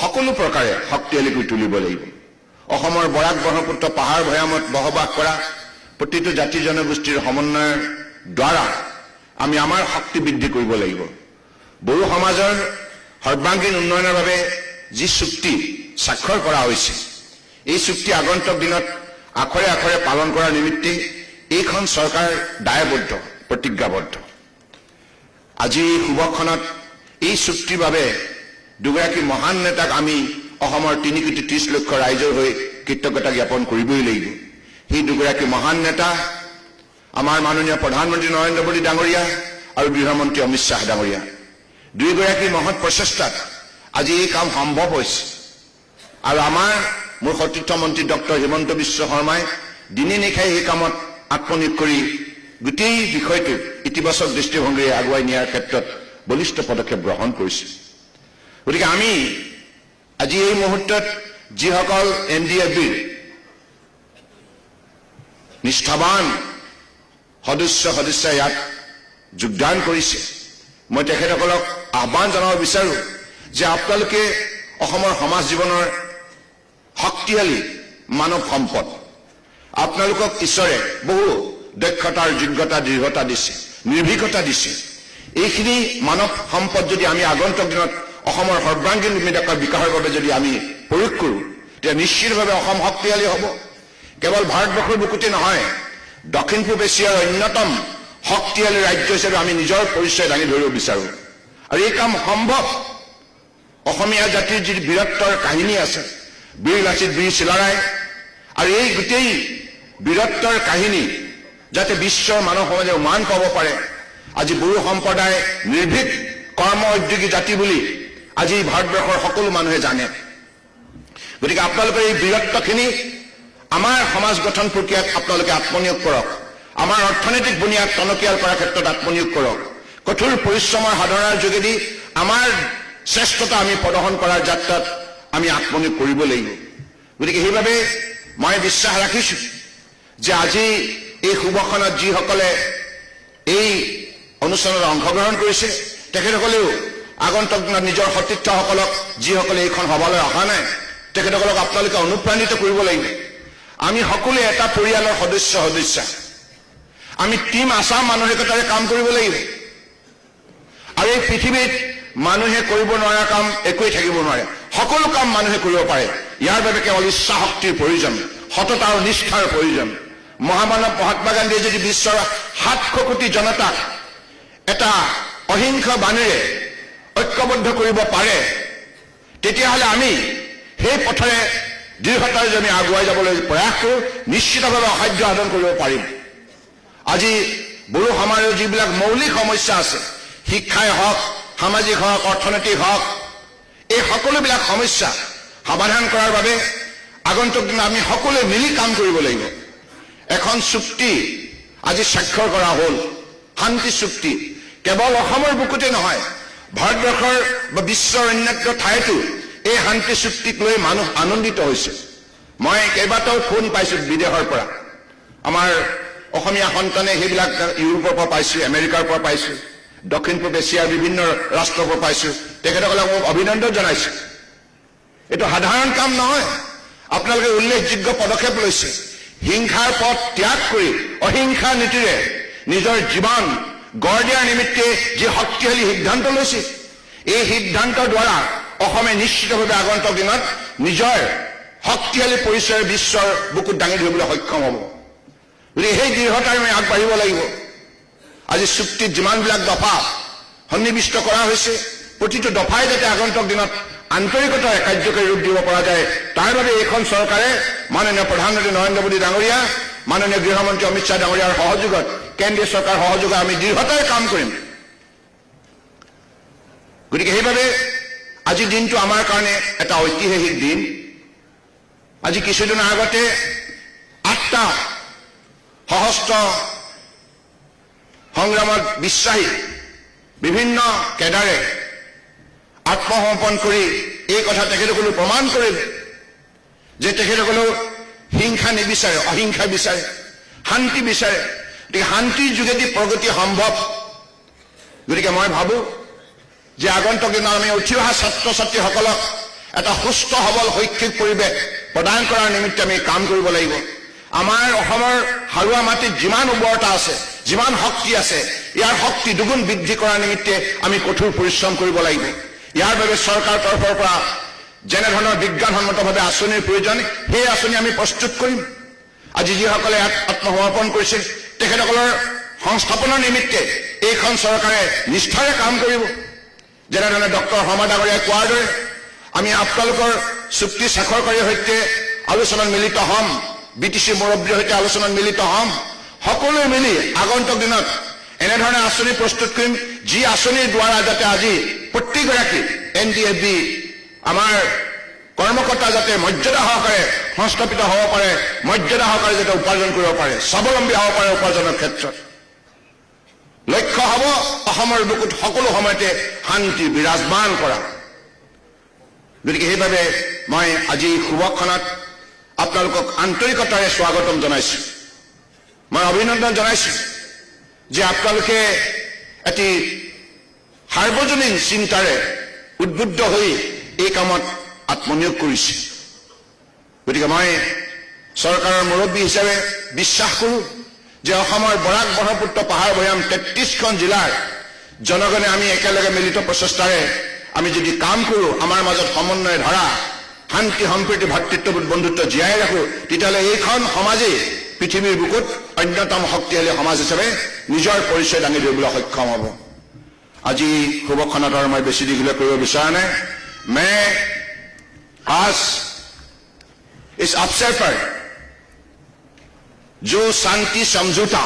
সকলো প্ৰকাৰে শক্তিশালী কৰি তুলিব লাগিব। অসমৰ বৰাক ব্ৰহ্মপুত্ৰ পাহাৰ ভৈয়ামত বসবাস কৰা প্ৰতিটো জাতি জনগোষ্ঠীৰ সমন্বয়ৰ দ্বাৰা আমি আমাৰ শক্তি বৃদ্ধি কৰিব লাগিব। বড়ো সমাজৰ সৰ্বাংগীন উন্নয়নৰ বাবে যি চুক্তি স্বাক্ষৰ কৰা হৈছে, এই চুক্তি আগন্তুক দিনত আখৰে আখৰে পালন কৰাৰ নিমিত্তে এইখন চৰকাৰ দায়বদ্ধ, প্ৰতিজ্ঞাবদ্ধ। আজি এই শুভক্ষণত এই চুক্তিৰ বাবে দুগৰাকী মহান নেতাক আমি অসমৰ 3 কোটি 30 লক্ষ ৰাইজৰ হৈ কৃতজ্ঞতা জ্ঞাপন কৰিবই লাগিব। সেই দুগৰাকী মহান নেতা আমাৰ মাননীয় প্ৰধানমন্ত্ৰী নৰেন্দ্ৰ মোদী ডাঙৰীয়া আৰু গৃহমন্ত্ৰী অমিত শ্বাহ ডাঙৰীয়া। দুয়োগৰাকী মহৎ প্ৰচেষ্টাত আজি এই কাম সম্ভৱ হৈছে। আৰু আমাৰ মোৰ সতীৰ্থ মন্ত্ৰী ডক্টৰ হিমন্ত বিশ্ব শৰ্মাই দিনে নিশাই এই কামত আত্মনিয়োগ কৰি গোটেই বিষয়টো ইতিবাচক দৃষ্টিভংগীৰে আগুৱাই নিয়াৰ ক্ষেত্ৰত বলিষ্ঠ পদক্ষেপ গ্ৰহণ কৰিছে। গতিকে আমি আজি এই মুহূৰ্তত যিসকল এনডিএফবিৰ নিষ্ঠাবান সদস্য সদস্য ইয়াত যোগদান কৰিছে, মই তেখেতসকলক আহ্বান জনাব বিচাৰোঁ যে আপোনালোকে অসমৰ সমাজ জীৱনৰ শক্তিশালী মানৱ সম্পদ। আপোনালোকক ঈশ্বৰে বহু দক্ষতাৰ যোগ্যতা, দৃঢ়তা দিছে, নিৰ্ভীকতা দিছে। এইখিনি মানৱ সম্পদ যদি আমি আগন্তুক দিনত অসমৰ সৰ্বাংগীন বিকাশৰ বাবে যদি আমি প্ৰয়োগ কৰোঁ, তেতিয়া নিশ্চিতভাৱে অসম শক্তিশালী হ'ব। কেৱল ভাৰতবৰ্ষৰ বুকুতে নহয়, দক্ষিণ পূব এছিয়াৰ অন্যতম শক্তিশালী ৰাজ্য হিচাপে আমি নিজৰ পৰিচয় দাঙি ধৰিব বিচাৰোঁ আৰু এই কাম সম্ভৱ। অসমীয়া জাতিৰ যি বীৰত্বৰ কাহিনী আছে, বীৰ লাচিত, বীৰ চিলাৰায়, আৰু এই গোটেই বীৰত্বৰ কাহিনী যাতে বিশ্বৰ মানৱ সমাজে উমান পাব পাৰে, আজি বড়ো সম্প্ৰদায় নিৰ্ভীক কৰ্ম উদ্যোগী জাতি বুলি আজি ভাৰতবৰ্ষৰ সকলো মানুহে জানে। গতিকে আপোনালোকৰ এই বীৰত্বখিনি আমাৰ সমাজ গঠন প্ৰক্ৰিয়াত আপোনালোকে আত্মনিয়োগ কৰক, আমাৰ অৰ্থনৈতিক বুনিয়াদ টনকিয়াল কৰাৰ ক্ষেত্ৰত আত্মনিয়োগ কৰক। কঠোৰ পৰিশ্ৰমৰ সাধনাৰ যোগেদি আমাৰ শ্ৰেষ্ঠতা আমি প্ৰদৰ্শন কৰাৰ যাত্ৰাত আমি আত্মনিয়োগ কৰিব লাগিব। গতিকে সেইবাবে মই বিশ্বাস ৰাখিছোঁ যে আজি এই শুভক্ষণত যিসকলে এই অনুষ্ঠানত অংশগ্ৰহণ কৰিছে, তেখেতসকলেও আগন্তুক দিনত নিজৰ সতীৰ্থসকলক, যিসকলে এইখন সভালৈ অহা নাই, তেখেতসকলক আপোনালোকে অনুপ্ৰাণিত কৰিব লাগিব। আমি সকলোৱে এটা পৰিয়ালৰ সদস্য সদস্যা। আমি টীম আছাম মানসিকতাৰে কাম কৰিব লাগিব। আৰু এই পৃথিৱীত মানুহে কৰিব নোৱাৰা কাম একোৱেই থাকিব নোৱাৰে। সকলো কাম মানুহে কৰিব পাৰে। ইয়াৰ বাবে কেৱল ইচ্ছা শক্তিৰ প্ৰয়োজন, সততা আৰু নিষ্ঠাৰ প্ৰয়োজন। মহামানৱ মহাত্মা গান্ধীয়ে যদি বিশ্বৰ 700 কোটি জনতাক এটা অহিংস বাণীৰে ঐক্যবদ্ধ কৰিব পাৰে, তেতিয়াহ'লে আমি সেই পথেৰে দৃঢ়তাৰে যদি আমি আগুৱাই যাবলৈ প্ৰয়াস কৰোঁ, নিশ্চিতভাৱে অসাধ্য সাধন কৰিব পাৰিম। আজি বড়ো সমাজৰ যিবিলাক মৌলিক সমস্যা আছে, শিক্ষাই হওক, সামাজিক হওক, অৰ্থনৈতিক হওক, এই সকলোবিলাক সমস্যা সমাধান কৰাৰ বাবে আগন্তুক দিনত আমি সকলোৱে মিলি কাম কৰিব লাগিব। এখন চুক্তি আজি স্বাক্ষৰ কৰা হ'ল, শান্তি চুক্তি। কেৱল অসমৰ বুকুতে নহয়, ভাৰতবৰ্ষৰ বা বিশ্বৰ অন্যান্য ঠাইতো এই শান্তি চুক্তিক লৈ মানুহ আনন্দিত হৈছে। মই কেইবাটাও ফোন পাইছো বিদেশৰ পৰা, আমাৰ অসমীয়া সন্তানে সেইবিলাক ইউৰোপৰ পৰা পাইছো, আমেৰিকাৰ পৰা পাইছো, দক্ষিণ পূব এছিয়াৰ বিভিন্ন ৰাষ্ট্ৰৰ পৰা পাইছোঁ। তেখেতসকলক মই অভিনন্দন জনাইছোঁ। এইটো সাধাৰণ কাম নহয়। আপোনালোকে উল্লেখযোগ্য পদক্ষেপ লৈছে। হিংসাৰ পথ ত্যাগ কৰি অহিংসা নীতিৰে নিজৰ জীৱন গঢ় দিয়াৰ নিমিত্তে যি শক্তিশালী সিদ্ধান্ত লৈছে, এই সিদ্ধান্তৰ দ্বাৰা অসমে নিশ্চিতভাৱে আগন্তুক দিনত নিজৰ শক্তিশালী পৰিচয় বিশ্বৰ বুকুত দাঙি ধৰিবলৈ সক্ষম হ'ব। গতিকে সেই দৃঢ়তাৰে আমি আগবাঢ়িব লাগিব। আজি চুক্তিত যিমানবিলাক দফা সন্নিৱিষ্ট কৰা হৈছে, প্ৰতিটো দফাই যাতে আগন্তুক দিনত আন্তৰিকতাৰে কাৰ্যকৰী ৰূপ দিব পৰা যায়, তাৰ বাবে এইখন চৰকাৰে মাননীয় প্ৰধানমন্ত্ৰী নৰেন্দ্ৰ মোদী ডাঙৰীয়া, মাননীয় গৃহমন্ত্ৰী অমিত শ্বাহ ডাঙৰীয়াৰ সহযোগত, কেন্দ্ৰীয় চৰকাৰৰ সহযোগত আমি দৃঢ়তাৰে কাম কৰিম। গতিকে সেইবাবে আজিৰ দিনটো আমাৰ কাৰণে এটা ঐতিহাসিক দিন। আজি কিছুদিনৰ আগতে 8টা সশস্ত্ৰ সংগ্ৰামত বিশ্বাসী বিভিন্ন কেডাৰে আত্মসমৰ্পণ কৰি এই কথা তেখেতসকলেও প্ৰমাণ কৰিলে যে তেখেতসকলেও হিংসা নিবিচাৰে, অহিংসা বিচাৰে, শান্তি বিচাৰে। গতিকে শান্তিৰ যোগেদি প্ৰগতি সম্ভৱ। গতিকে মই ভাবোঁ যে আগন্তুক দিনত আমি উঠি অহা ছাত্ৰ ছাত্ৰীসকলক এটা সুস্থ সবল শৈক্ষিক পৰিৱেশ প্ৰদান কৰাৰ নিমিত্তে আমি কাম কৰিব লাগিব। আমাৰ অসমৰ সাৰুৱা মাটিত যিমান উৰ্বৰতা আছে, যিমান শক্তি আছে, ইয়াৰ শক্তি দুগুণ বৃদ্ধি কৰাৰ নিমিত্তে আমি কঠোৰ পৰিশ্ৰম কৰিব লাগিব। ইয়াৰ বাবে চৰকাৰৰ তৰফৰ পৰা যেনেধৰণৰ বিজ্ঞানসন্মতভাৱে আঁচনিৰ প্ৰয়োজন, সেই আঁচনি আমি প্ৰস্তুত কৰিম। আজি যিসকলে ইয়াত আত্মসমৰ্পণ কৰিছে, তেখেতসকলৰ সংস্থাপনৰ নিমিত্তে এইখন চৰকাৰে নিষ্ঠাৰে কাম কৰিব। যেনেধৰণে ডক্টৰ শৰ্মা ডাঙৰীয়াই কোৱাৰ দৰে আমি আপোনালোকৰ চুক্তি স্বাক্ষৰকাৰীৰ সৈতে আলোচনাত মিলিত হ'ম, বি টি চি মুৰব্বীৰ সৈতে আলোচনাত মিলিত হ'ম। সকলোৱে মিলি আগন্তুক দিনত এনেধৰণে আঁচনি প্ৰস্তুত কৰিম, যি আঁচনিৰ দ্বাৰা যাতে আজি প্ৰত্যেকগৰাকী এন ডি এফ বি আমাৰ কৰ্মকৰ্তা যাতে মৰ্যাদা সহকাৰে সংস্থাপিত হ'ব পাৰে, মৰ্যাদা সহকাৰে যাতে উপাৰ্জন কৰিব পাৰে, স্বাৱলম্বী হ'ব পাৰে উপাৰ্জনৰ ক্ষেত্ৰত। লক্ষ্য হ'ব অসমৰ বুকুত সকলো সময়তে শান্তি বিৰাজমান কৰা। গতিকে সেইবাবে মই আজি শুভক্ষণত আপোনালোকক আন্তৰিকতাৰে স্বাগতম জনাইছোঁ। মই অভিনন্দন জনাইছোঁ যে আপোনালোকে এটি সাৰ্বজনীন চিন্তাৰে উদ্বুদ্ধ হৈ এই কামত আত্মনিয়োগ কৰিছে। গতিকে মই চৰকাৰৰ মুৰব্বী হিচাপে বিশ্বাস কৰোঁ যে অসমৰ বৰাক ব্ৰহ্মপুত্ৰ পাহাৰ ভৈয়াম 33খন জিলাৰ জনগণে আমি একেলগে মিলিত প্ৰচেষ্টাৰে আমি যদি কাম কৰোঁ, আমাৰ মাজত সমন্বয় ধৰা শান্তি সম্প্ৰীতি ভাতৃত্ববোধ বন্ধুত্ব জীয়াই ৰাখোঁ, তেতিয়াহ'লে এইখন সমাজেই পৃথিৱীৰ বুকুত অন্যতম শক্তিশালী সমাজ হিচাপে নিজৰ পৰিচয় দাঙি ধৰিবলৈ সক্ষম হ'ব। আজি শুভক্ষণত আৰু মই বেছি দীঘলীয়া কৰিব বিচৰা নাই। मैं आज इस अवसर पर जो शांति समझौता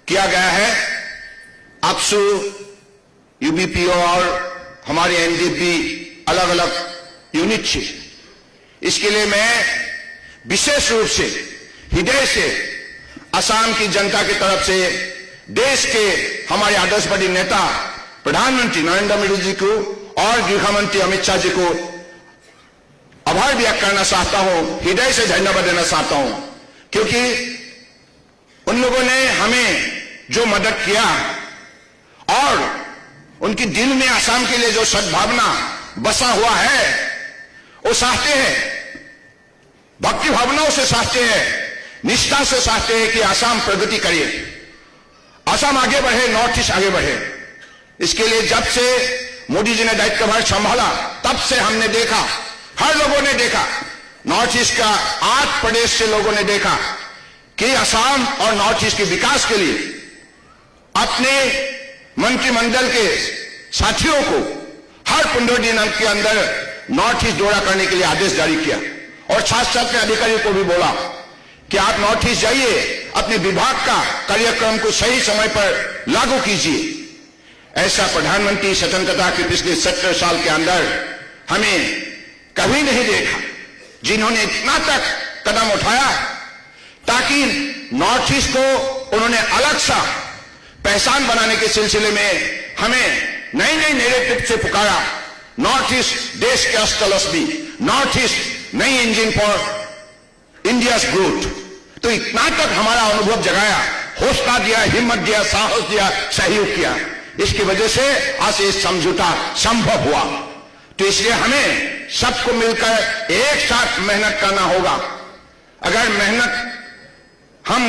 किया गया है आपसू, यूबीपीओ और हमारे एनडीएफबी अलग अलग यूनिट से, इसके लिए मैं विशेष रूप से हृदय से असम की जनता की तरफ से देश के हमारे आदर्शवादी नेता प्रधानमंत्री नरेंद्र मोदी जी को और गृह मंत्री अमित शाह जी को आभार व्यक्त करना चाहता हूं, हृदय से धन्यवाद देना चाहता हूं, क्योंकि उन लोगों ने हमें जो मदद किया और उनकी दिल में असम के लिए जो सद्भावना बसा हुआ है, वो चाहते हैं, भक्ति भावनाओं से चाहते हैं, निष्ठा से चाहते हैं कि असम प्रगति करे, असम आगे बढ़े, नॉर्थ ईस्ट आगे बढ़े। इसके लिए जब से मोदी जी ने दायित्वभार संभाला तब से हमने देखा, हर लोगों ने देखा, नॉर्थ ईस्ट का 8 प्रदेश से लोगों ने देखा कि असम और नॉर्थ ईस्ट के विकास के लिए अपने मंत्रिमंडल के साथियों को हर 15 दिन के अंदर नॉर्थ ईस्ट दौरा करने के लिए आदेश जारी किया और साथ साथ में अधिकारियों को भी बोला कि आप नॉर्थ ईस्ट जाइए, अपने विभाग का कार्यक्रम को सही समय पर लागू कीजिए। ऐसा प्रधानमंत्री स्वतंत्रता के पिछले 70 साल के अंदर हमें कभी नहीं देखा, जिन्होंने इतना तक कदम उठाया ताकि नॉर्थ ईस्ट को उन्होंने अलग सा पहचान बनाने के सिलसिले में हमें नई नई नैरेटिव से पुकारा। नॉर्थ ईस्ट देश के अष्टलक्ष्मी, नॉर्थ ईस्ट नई इंजन फॉर इंडियाज ग्रोथ। तो इतना तक हमारा अनुभव जगाया, हौसला दिया, हिम्मत दिया, साहस दिया, सहयोग किया। इसकी वजह से आज ये समझौता संभव हुआ। तो इसलिए हमें सबको मिलकर एक साथ मेहनत करना होगा। अगर मेहनत हम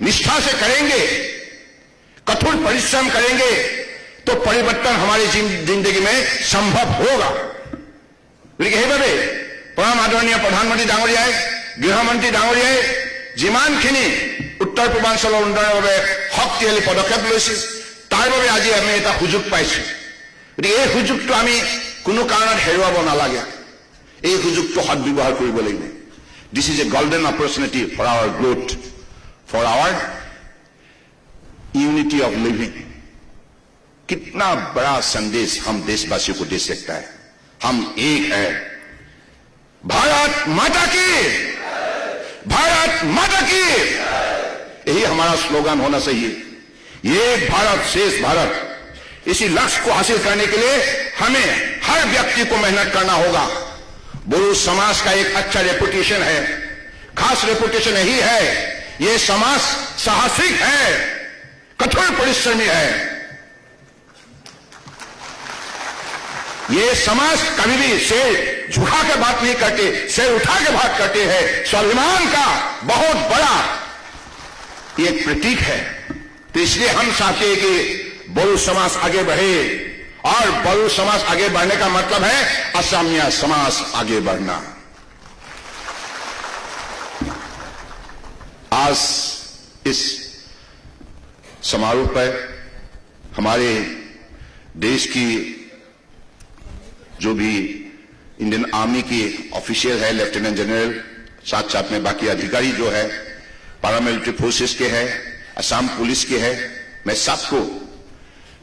निष्ठा से करेंगे, कठोर परिश्रम करेंगे, तो परिवर्तन हमारी जिंदगी में संभव होगा। গতিকে সেইবাবে পৰম আদৰণীয় প্ৰধানমন্ত্ৰী ডাঙৰীয়াই, গৃহমন্ত্ৰী ডাঙৰীয়াই যিমানখিনি উত্তৰ পূৰ্বাঞ্চলৰ উন্নয়নৰ বাবে শক্তিশালী পদক্ষেপ লৈছিল, তাৰ বাবে আজি আমি এটা সুযোগ পাইছো। গতিকে এই সুযোগটো আমি কোনো কাৰণত হেৰুৱাব নালাগে, এই সুযোগটো সদ্ব্যৱহাৰ কৰিব লাগিব। This is a golden opportunity for our growth, for our unity of living. कितना बड़ा संदेश हम देशवासियों को दे सकता है। हम एक है। भारत माता की, भारत माता की, यही हमारा स्लोगन होना चाहिए। एक भारत श्रेष्ठ भारत, इसी लक्ष्य को हासिल करने के लिए हमें हर व्यक्ति को मेहनत करना होगा। बोडो समाज का एक अच्छा रेपुटेशन है, खास रेपुटेशन यही है, ये समाज साहसिक है, कठोर परिश्रमी है। ये समाज कभी भी सिर झुका के बात नहीं करते, सिर उठा के बात करते हैं। स्वाभिमान का बहुत बड़ा ये प्रतीक है। तो इसलिए हम चाहते हैं कि बोडो समाज आगे बढ़े, और बोडो समाज आगे बढ़ने का मतलब है असमिया समाज आगे बढ़ना। आज इस समारोह पर हमारे देश की जो भी इंडियन आर्मी की ऑफिशियल है, लेफ्टिनेंट जनरल, साथ साथ में बाकी अधिकारी जो है पैरामिलिट्री फोर्सेस के है, असम पुलिस के है, मैं सबको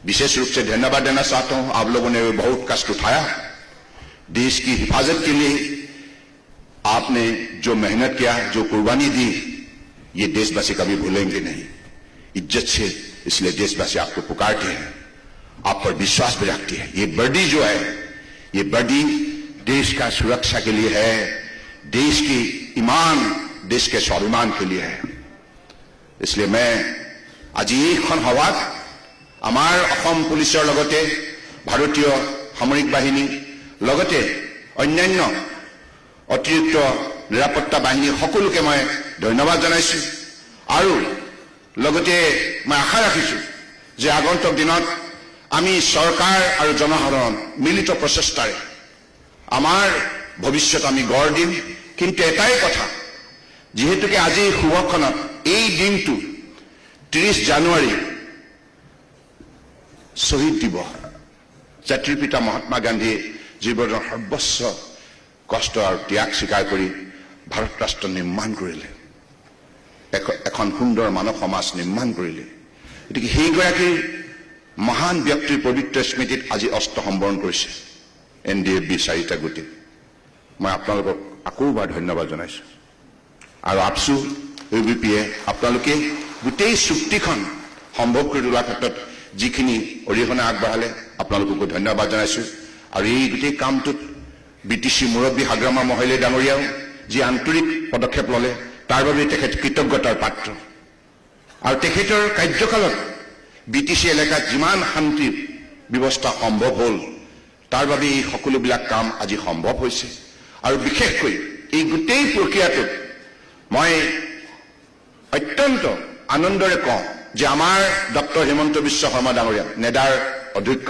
विशेष रूप से धन्यवाद देना चाहता हूं। आप लोगों ने बहुत कष्ट उठाया, देश की हिफाजत के लिए आपने जो मेहनत किया, जो कुर्बानी दी, ये देशवासी कभी भूलेंगे नहीं। इज्जत से इसलिए देशवासी आपको पुकारते हैं, आप पर विश्वास भी रखते हैं। ये वर्दी जो है, ये वर्दी देश का सुरक्षा के लिए है, देश की ईमान, देश के स्वाभिमान के लिए है। इसलिए मैं আজি এইখন সভাত আমাৰ অসম পুলিচৰ লগতে ভাৰতীয় সামৰিক বাহিনী, লগতে অন্যান্য অতিৰিক্ত নিৰাপত্তা বাহিনী সকলোকে মই ধন্যবাদ জনাইছো। আৰু লগতে মই আশা ৰাখিছো যে আগন্তুক দিনত আমি চৰকাৰ আৰু জনসাধাৰণ মিলিত প্ৰচেষ্টাৰে আমাৰ ভৱিষ্যত আমি গঢ় দিম। কিন্তু এটাই কথা, যিহেতুকে আজি শুভক্ষণত এই দিনটো 30 জানুৱাৰী শ্বহীদ দিৱস, জাতিৰ পিতা মহাত্মা গান্ধীয়ে জীৱনৰ সৰ্বোচ্চ কষ্ট আৰু ত্যাগ স্বীকাৰ কৰি ভাৰত ৰাষ্ট্ৰ নিৰ্মাণ কৰিলে, এখন সুন্দৰ মানৱ সমাজ নিৰ্মাণ কৰিলে। গতিকে সেইগৰাকীৰ মহান ব্যক্তিৰ পবিত্ৰ স্মৃতিত আজি অস্ত্ৰ সম্বৰণ কৰিছে এন ডি এফ বি চাৰিটা গোটে। মই আপোনালোকক আকৌ এবাৰ ধন্যবাদ জনাইছো। আৰু আবছু, ইউ বি পিয়ে আপোনালোকে গোটেই চুক্তিখন সম্ভৱ কৰি তোলাৰ ক্ষেত্ৰত যিখিনি অৰিহণা আগবঢ়ালে, আপোনালোককো ধন্যবাদ জনাইছো। আৰু এই গোটেই কামটোত বি টি চি মুৰব্বী হাগ্ৰামা মহিলাৰী ডাঙৰীয়াও যি আন্তৰিক পদক্ষেপ ল'লে, তাৰ বাবে তেখেত কৃতজ্ঞতাৰ পাত্ৰ। আৰু তেখেতৰ কাৰ্যকালত বি টি চি এলেকাত যিমান শান্তিৰ ব্যৱস্থা সম্ভৱ হ'ল, তাৰ বাবে এই সকলোবিলাক কাম আজি সম্ভৱ হৈছে। আৰু বিশেষকৈ এই গোটেই প্ৰক্ৰিয়াটোত মই অত্যন্ত আনন্দৰে কওঁ যে আমাৰ ডক্টৰ হিমন্ত বিশ্ব শৰ্মা ডাঙৰীয়া নেডাৰ অধ্যক্ষ,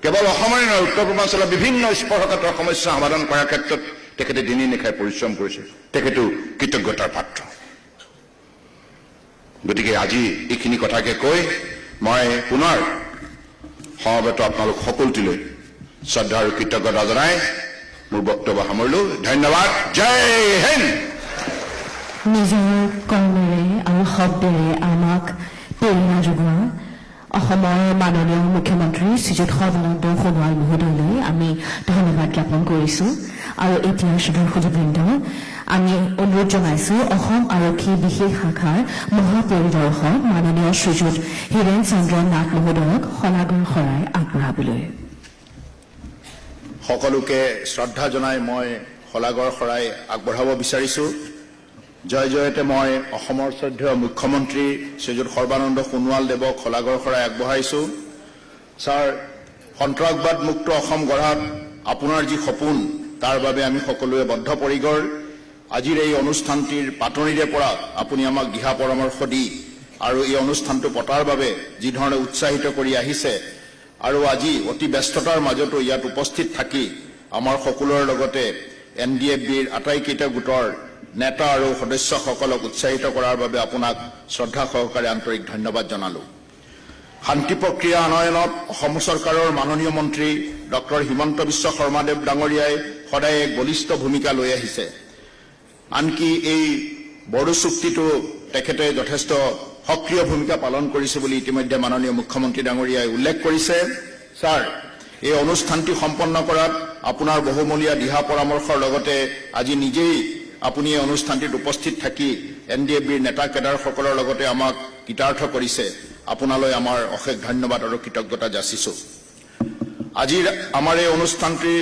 কেৱল অসমৰে নহয়, উত্তৰ পূৰ্বাঞ্চলৰ বিভিন্ন স্পৰ্শকাতৰ সমস্যা সমাধান কৰাৰ ক্ষেত্ৰত তেখেতে দিনে নিশাই পৰিশ্ৰম কৰিছে, তেখেতো কৃতজ্ঞতাৰ পাত্ৰ। গতিকে আজি এইখিনি কথাকে কৈ মই পুনৰ সমবেত আপোনালোক সকলোটিলৈ শ্ৰদ্ধা আৰু কৃতজ্ঞতা জনাই মোৰ বক্তব্য সামৰিলো। ধন্যবাদ। জয় হিন্দ। নিজৰ কৰ্মেৰে আৰু শব্দেৰে আমাক প্ৰেৰণা যোগোৱা অসমৰ মাননীয় মুখ্যমন্ত্ৰী শ্ৰীযুত সৰ্বানন্দ সোণোৱাল মহোদয়লৈ আমি ধন্যবাদ জ্ঞাপন কৰিছো। আৰু এতিয়া শ্ৰদ্ধাৰ সুধীবৃন্দ, আমি অনুৰোধ জনাইছো অসম আৰক্ষী বিশেষ শাখাৰ মহাপৰিদৰ্শক মাননীয় শ্ৰীযুত হীৰেণ চন্দ্ৰ নাথ মহোদয়ক শলাগৰ শৰাই আগবঢ়াবলৈ। সকলোকে শ্ৰদ্ধা জনাই মই শলাগৰ শৰাই আগবঢ়াব বিচাৰিছো। জয় জয়তে মই অসমৰ শ্ৰদ্ধেয় মুখ্যমন্ত্ৰী শ্ৰীযুত সৰ্বানন্দ সোণোৱাল দেৱক শলাগৰ শৰাই আগবঢ়াইছোঁ। ছাৰ, সন্ত্ৰাসবাদ মুক্ত অসম গঢ়াত আপোনাৰ যি সপোন, তাৰ বাবে আমি সকলোৱে বদ্ধপৰিকৰ। আজিৰ এই অনুষ্ঠানটিৰ পাতনিৰে পৰা আপুনি আমাক দিহা পৰামৰ্শ দি আৰু এই অনুষ্ঠানটো পতাৰ বাবে যিধৰণে উৎসাহিত কৰি আহিছে আৰু আজি অতি ব্যস্ততাৰ মাজতো ইয়াত উপস্থিত থাকি আমাৰ সকলোৰে লগতে এন ডি এফ বিৰ আটাইকেইটা গোটৰ নেতা আৰু সদস্যসকলক উৎসাহিত কৰাৰ বাবে আপোনাক শ্ৰদ্ধা সহকাৰে আন্তৰিক ধন্যবাদ জনালোঁ। শান্তি প্ৰক্ৰিয়া আনয়নত অসম চৰকাৰৰ মাননীয় মন্ত্ৰী ডক্টৰ হিমন্ত বিশ্ব শৰ্মাদেৱ ডাঙৰীয়াই সদায় এক বলিষ্ঠ ভূমিকা লৈ আহিছে। আনকি এই বড়ো চুক্তিটো তেখেতে যথেষ্ট সক্ৰিয় ভূমিকা পালন কৰিছে বুলি ইতিমধ্যে মাননীয় মুখ্যমন্ত্ৰী ডাঙৰীয়াই উল্লেখ কৰিছে। ছাৰ, এই অনুষ্ঠানটি সম্পন্ন কৰাত আপোনাৰ বহুমূলীয়া দিহা পৰামৰ্শৰ লগতে আজি নিজেই আপুনি এই অনুষ্ঠানটিত উপস্থিত থাকি এন ডি এফ বিৰ নেতা কেডাৰসকলৰ লগতে আমাক কৃতাৰ্থ কৰিছে। আপোনালৈ আমাৰ অশেষ ধন্যবাদ আৰু কৃতজ্ঞতা যাচিছোঁ। আজিৰ আমাৰ এই অনুষ্ঠানটি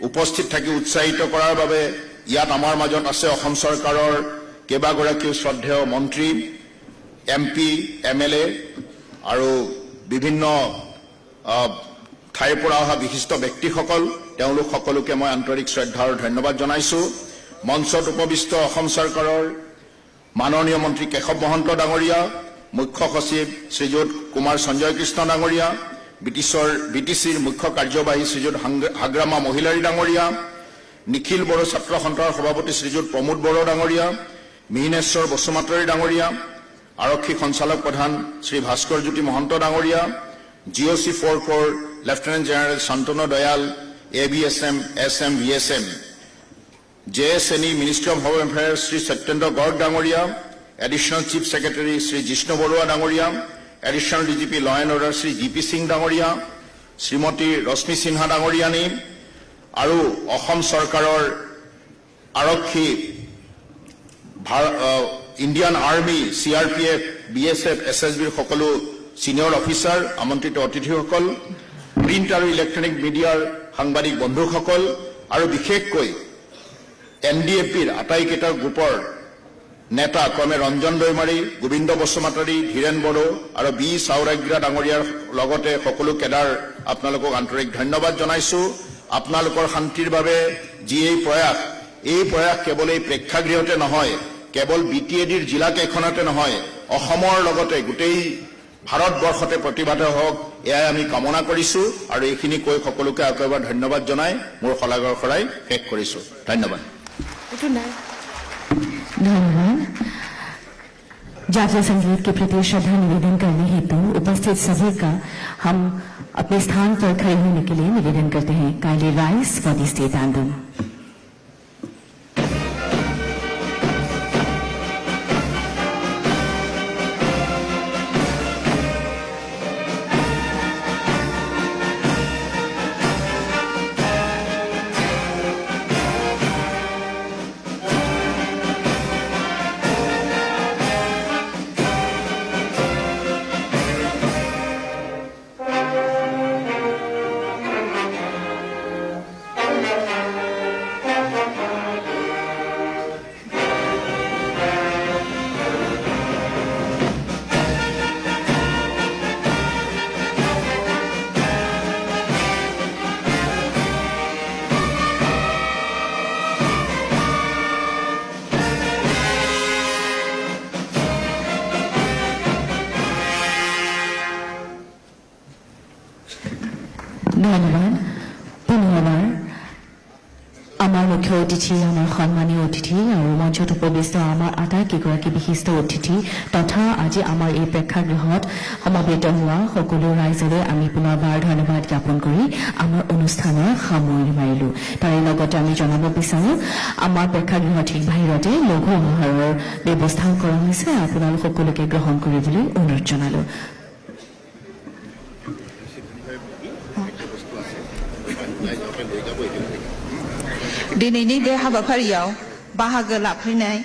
উপস্থিত থাকি উৎসাহিত কৰাৰ বাবে ইয়াত আমাৰ মাজত আছে অসম চৰকাৰৰ কেইবাগৰাকীও শ্ৰদ্ধেয় মন্ত্ৰী, এম পি, এম এল এ আৰু বিভিন্ন ঠাইৰ পৰা অহা বিশিষ্ট ব্যক্তিসকল। তেওঁলোক সকলোকে মই আন্তৰিক শ্ৰদ্ধা আৰু ধন্যবাদ জনাইছোঁ। মঞ্চত উপবিষ্ট অসম চৰকাৰৰ মাননীয় মন্ত্ৰী কেশৱ মহন্ত ডাঙৰীয়া, মুখ্য সচিব শ্ৰীযুত কুমাৰ সঞ্জয় কৃষ্ণ ডাঙৰীয়া, বি টি চিৰ মুখ্য কাৰ্যবাহী শ্ৰীযুত হাগ্ৰামা মহিলাৰী ডাঙৰীয়া, নিখিল বড়ো ছাত্ৰ সন্থাৰ সভাপতি শ্ৰীযুত প্ৰমোদ বড়ো ডাঙৰীয়া, মিহিনেশ্বৰ বসুমতাৰী ডাঙৰীয়া, আৰক্ষী সঞ্চালক প্ৰধান শ্ৰী ভাস্কৰ জ্যোতি মহন্ত ডাঙৰীয়া, G O C four corps lieutenant general Shantanu Dayal, A B S M, S M, V S M, J S N E ministry of home affairs Shri Satyendra Garg ডাঙৰীয়া, additional chief secretary Shri Jishnu Baruah ডাঙৰীয়া, additional D G P law and order Shri G P Singh ডাঙৰীয়া, শ্ৰীমতী ৰশ্মি সিনহা ডাঙৰীয়ানী আৰু অসম চৰকাৰৰ আৰক্ষী, Indian army, C R P F, B S F, S S বিৰ সকলো ছিনিয়ৰ অফিচাৰ, আমন্ত্ৰিত অতিথিসকল, প্ৰিণ্ট আৰু ইলেক্ট্ৰনিক মিডিয়াৰ সাংবাদিক বন্ধুসকল আৰু বিশেষকৈ এন ডি এফ বিৰ আটাইকেইটা গ্ৰুপৰ নেতা ক্ৰমে ৰঞ্জন দৈমাৰী, গোবিন্দ বসুমতাৰী, ধীৰেণ বড়ো আৰু বি চাউৰাগ্ৰা ডাঙৰীয়াৰ লগতে সকলো কেডাৰ, আপোনালোকক আন্তৰিক ধন্যবাদ জনাইছো। আপোনালোকৰ শান্তিৰ বাবে যি এই প্ৰয়াস, এই প্ৰয়াস কেৱল এই প্ৰেক্ষাগৃহতে নহয়, কেৱল বি টি এ ডিৰ জিলাকেইখনতে নহয়, অসমৰ লগতে গোটেই ভাৰতবৰ্ষতে প্ৰতিবাদ হওক, এয়াই আমি কামনা কৰিছো। আৰু এইখিনি কৈ সকলোকে আকৌ এবাৰ ধন্যবাদ জনাই মোৰ শলাগৰ শৰাই শেষ কৰিছো। ধন্যবাদ। धन्यवाद। जातीय संगीत के प्रति श्रद्धा निवेदन करने हेतु उपस्थित सभी का हम अपने स्थान पर खड़े होने के लिए निवेदन करते हैं। Kindly rise for the state anthem. ধন্যবাদ। পুনৰবাৰ আমাৰ মুখ্য অতিথি, আমাৰ সন্মানীয় অতিথি আৰু মঞ্চত উপবিষ্ট আমাৰ আটাইকেইগৰাকী বিশিষ্ট অতিথি তথা আজি আমাৰ এই প্ৰেক্ষাগৃহত সমবেত হোৱা সকলো ৰাইজলৈ আমি পুনৰবাৰ ধন্যবাদ জ্ঞাপন কৰি আমাৰ অনুষ্ঠানৰ সামৰণি মাৰিলোঁ। তাৰে লগতে আমি জনাব বিচাৰোঁ, আমাৰ প্ৰেক্ষাগৃহৰ ঠিক বাহিৰতে লঘু আহাৰৰ ব্যৱস্থাও কৰা হৈছে। আপোনালোক সকলোকে গ্ৰহণ কৰিবলৈ অনুৰোধ জনালোঁ। दिनैनि बे हाबाफारियाव बाहागो लाफैनाय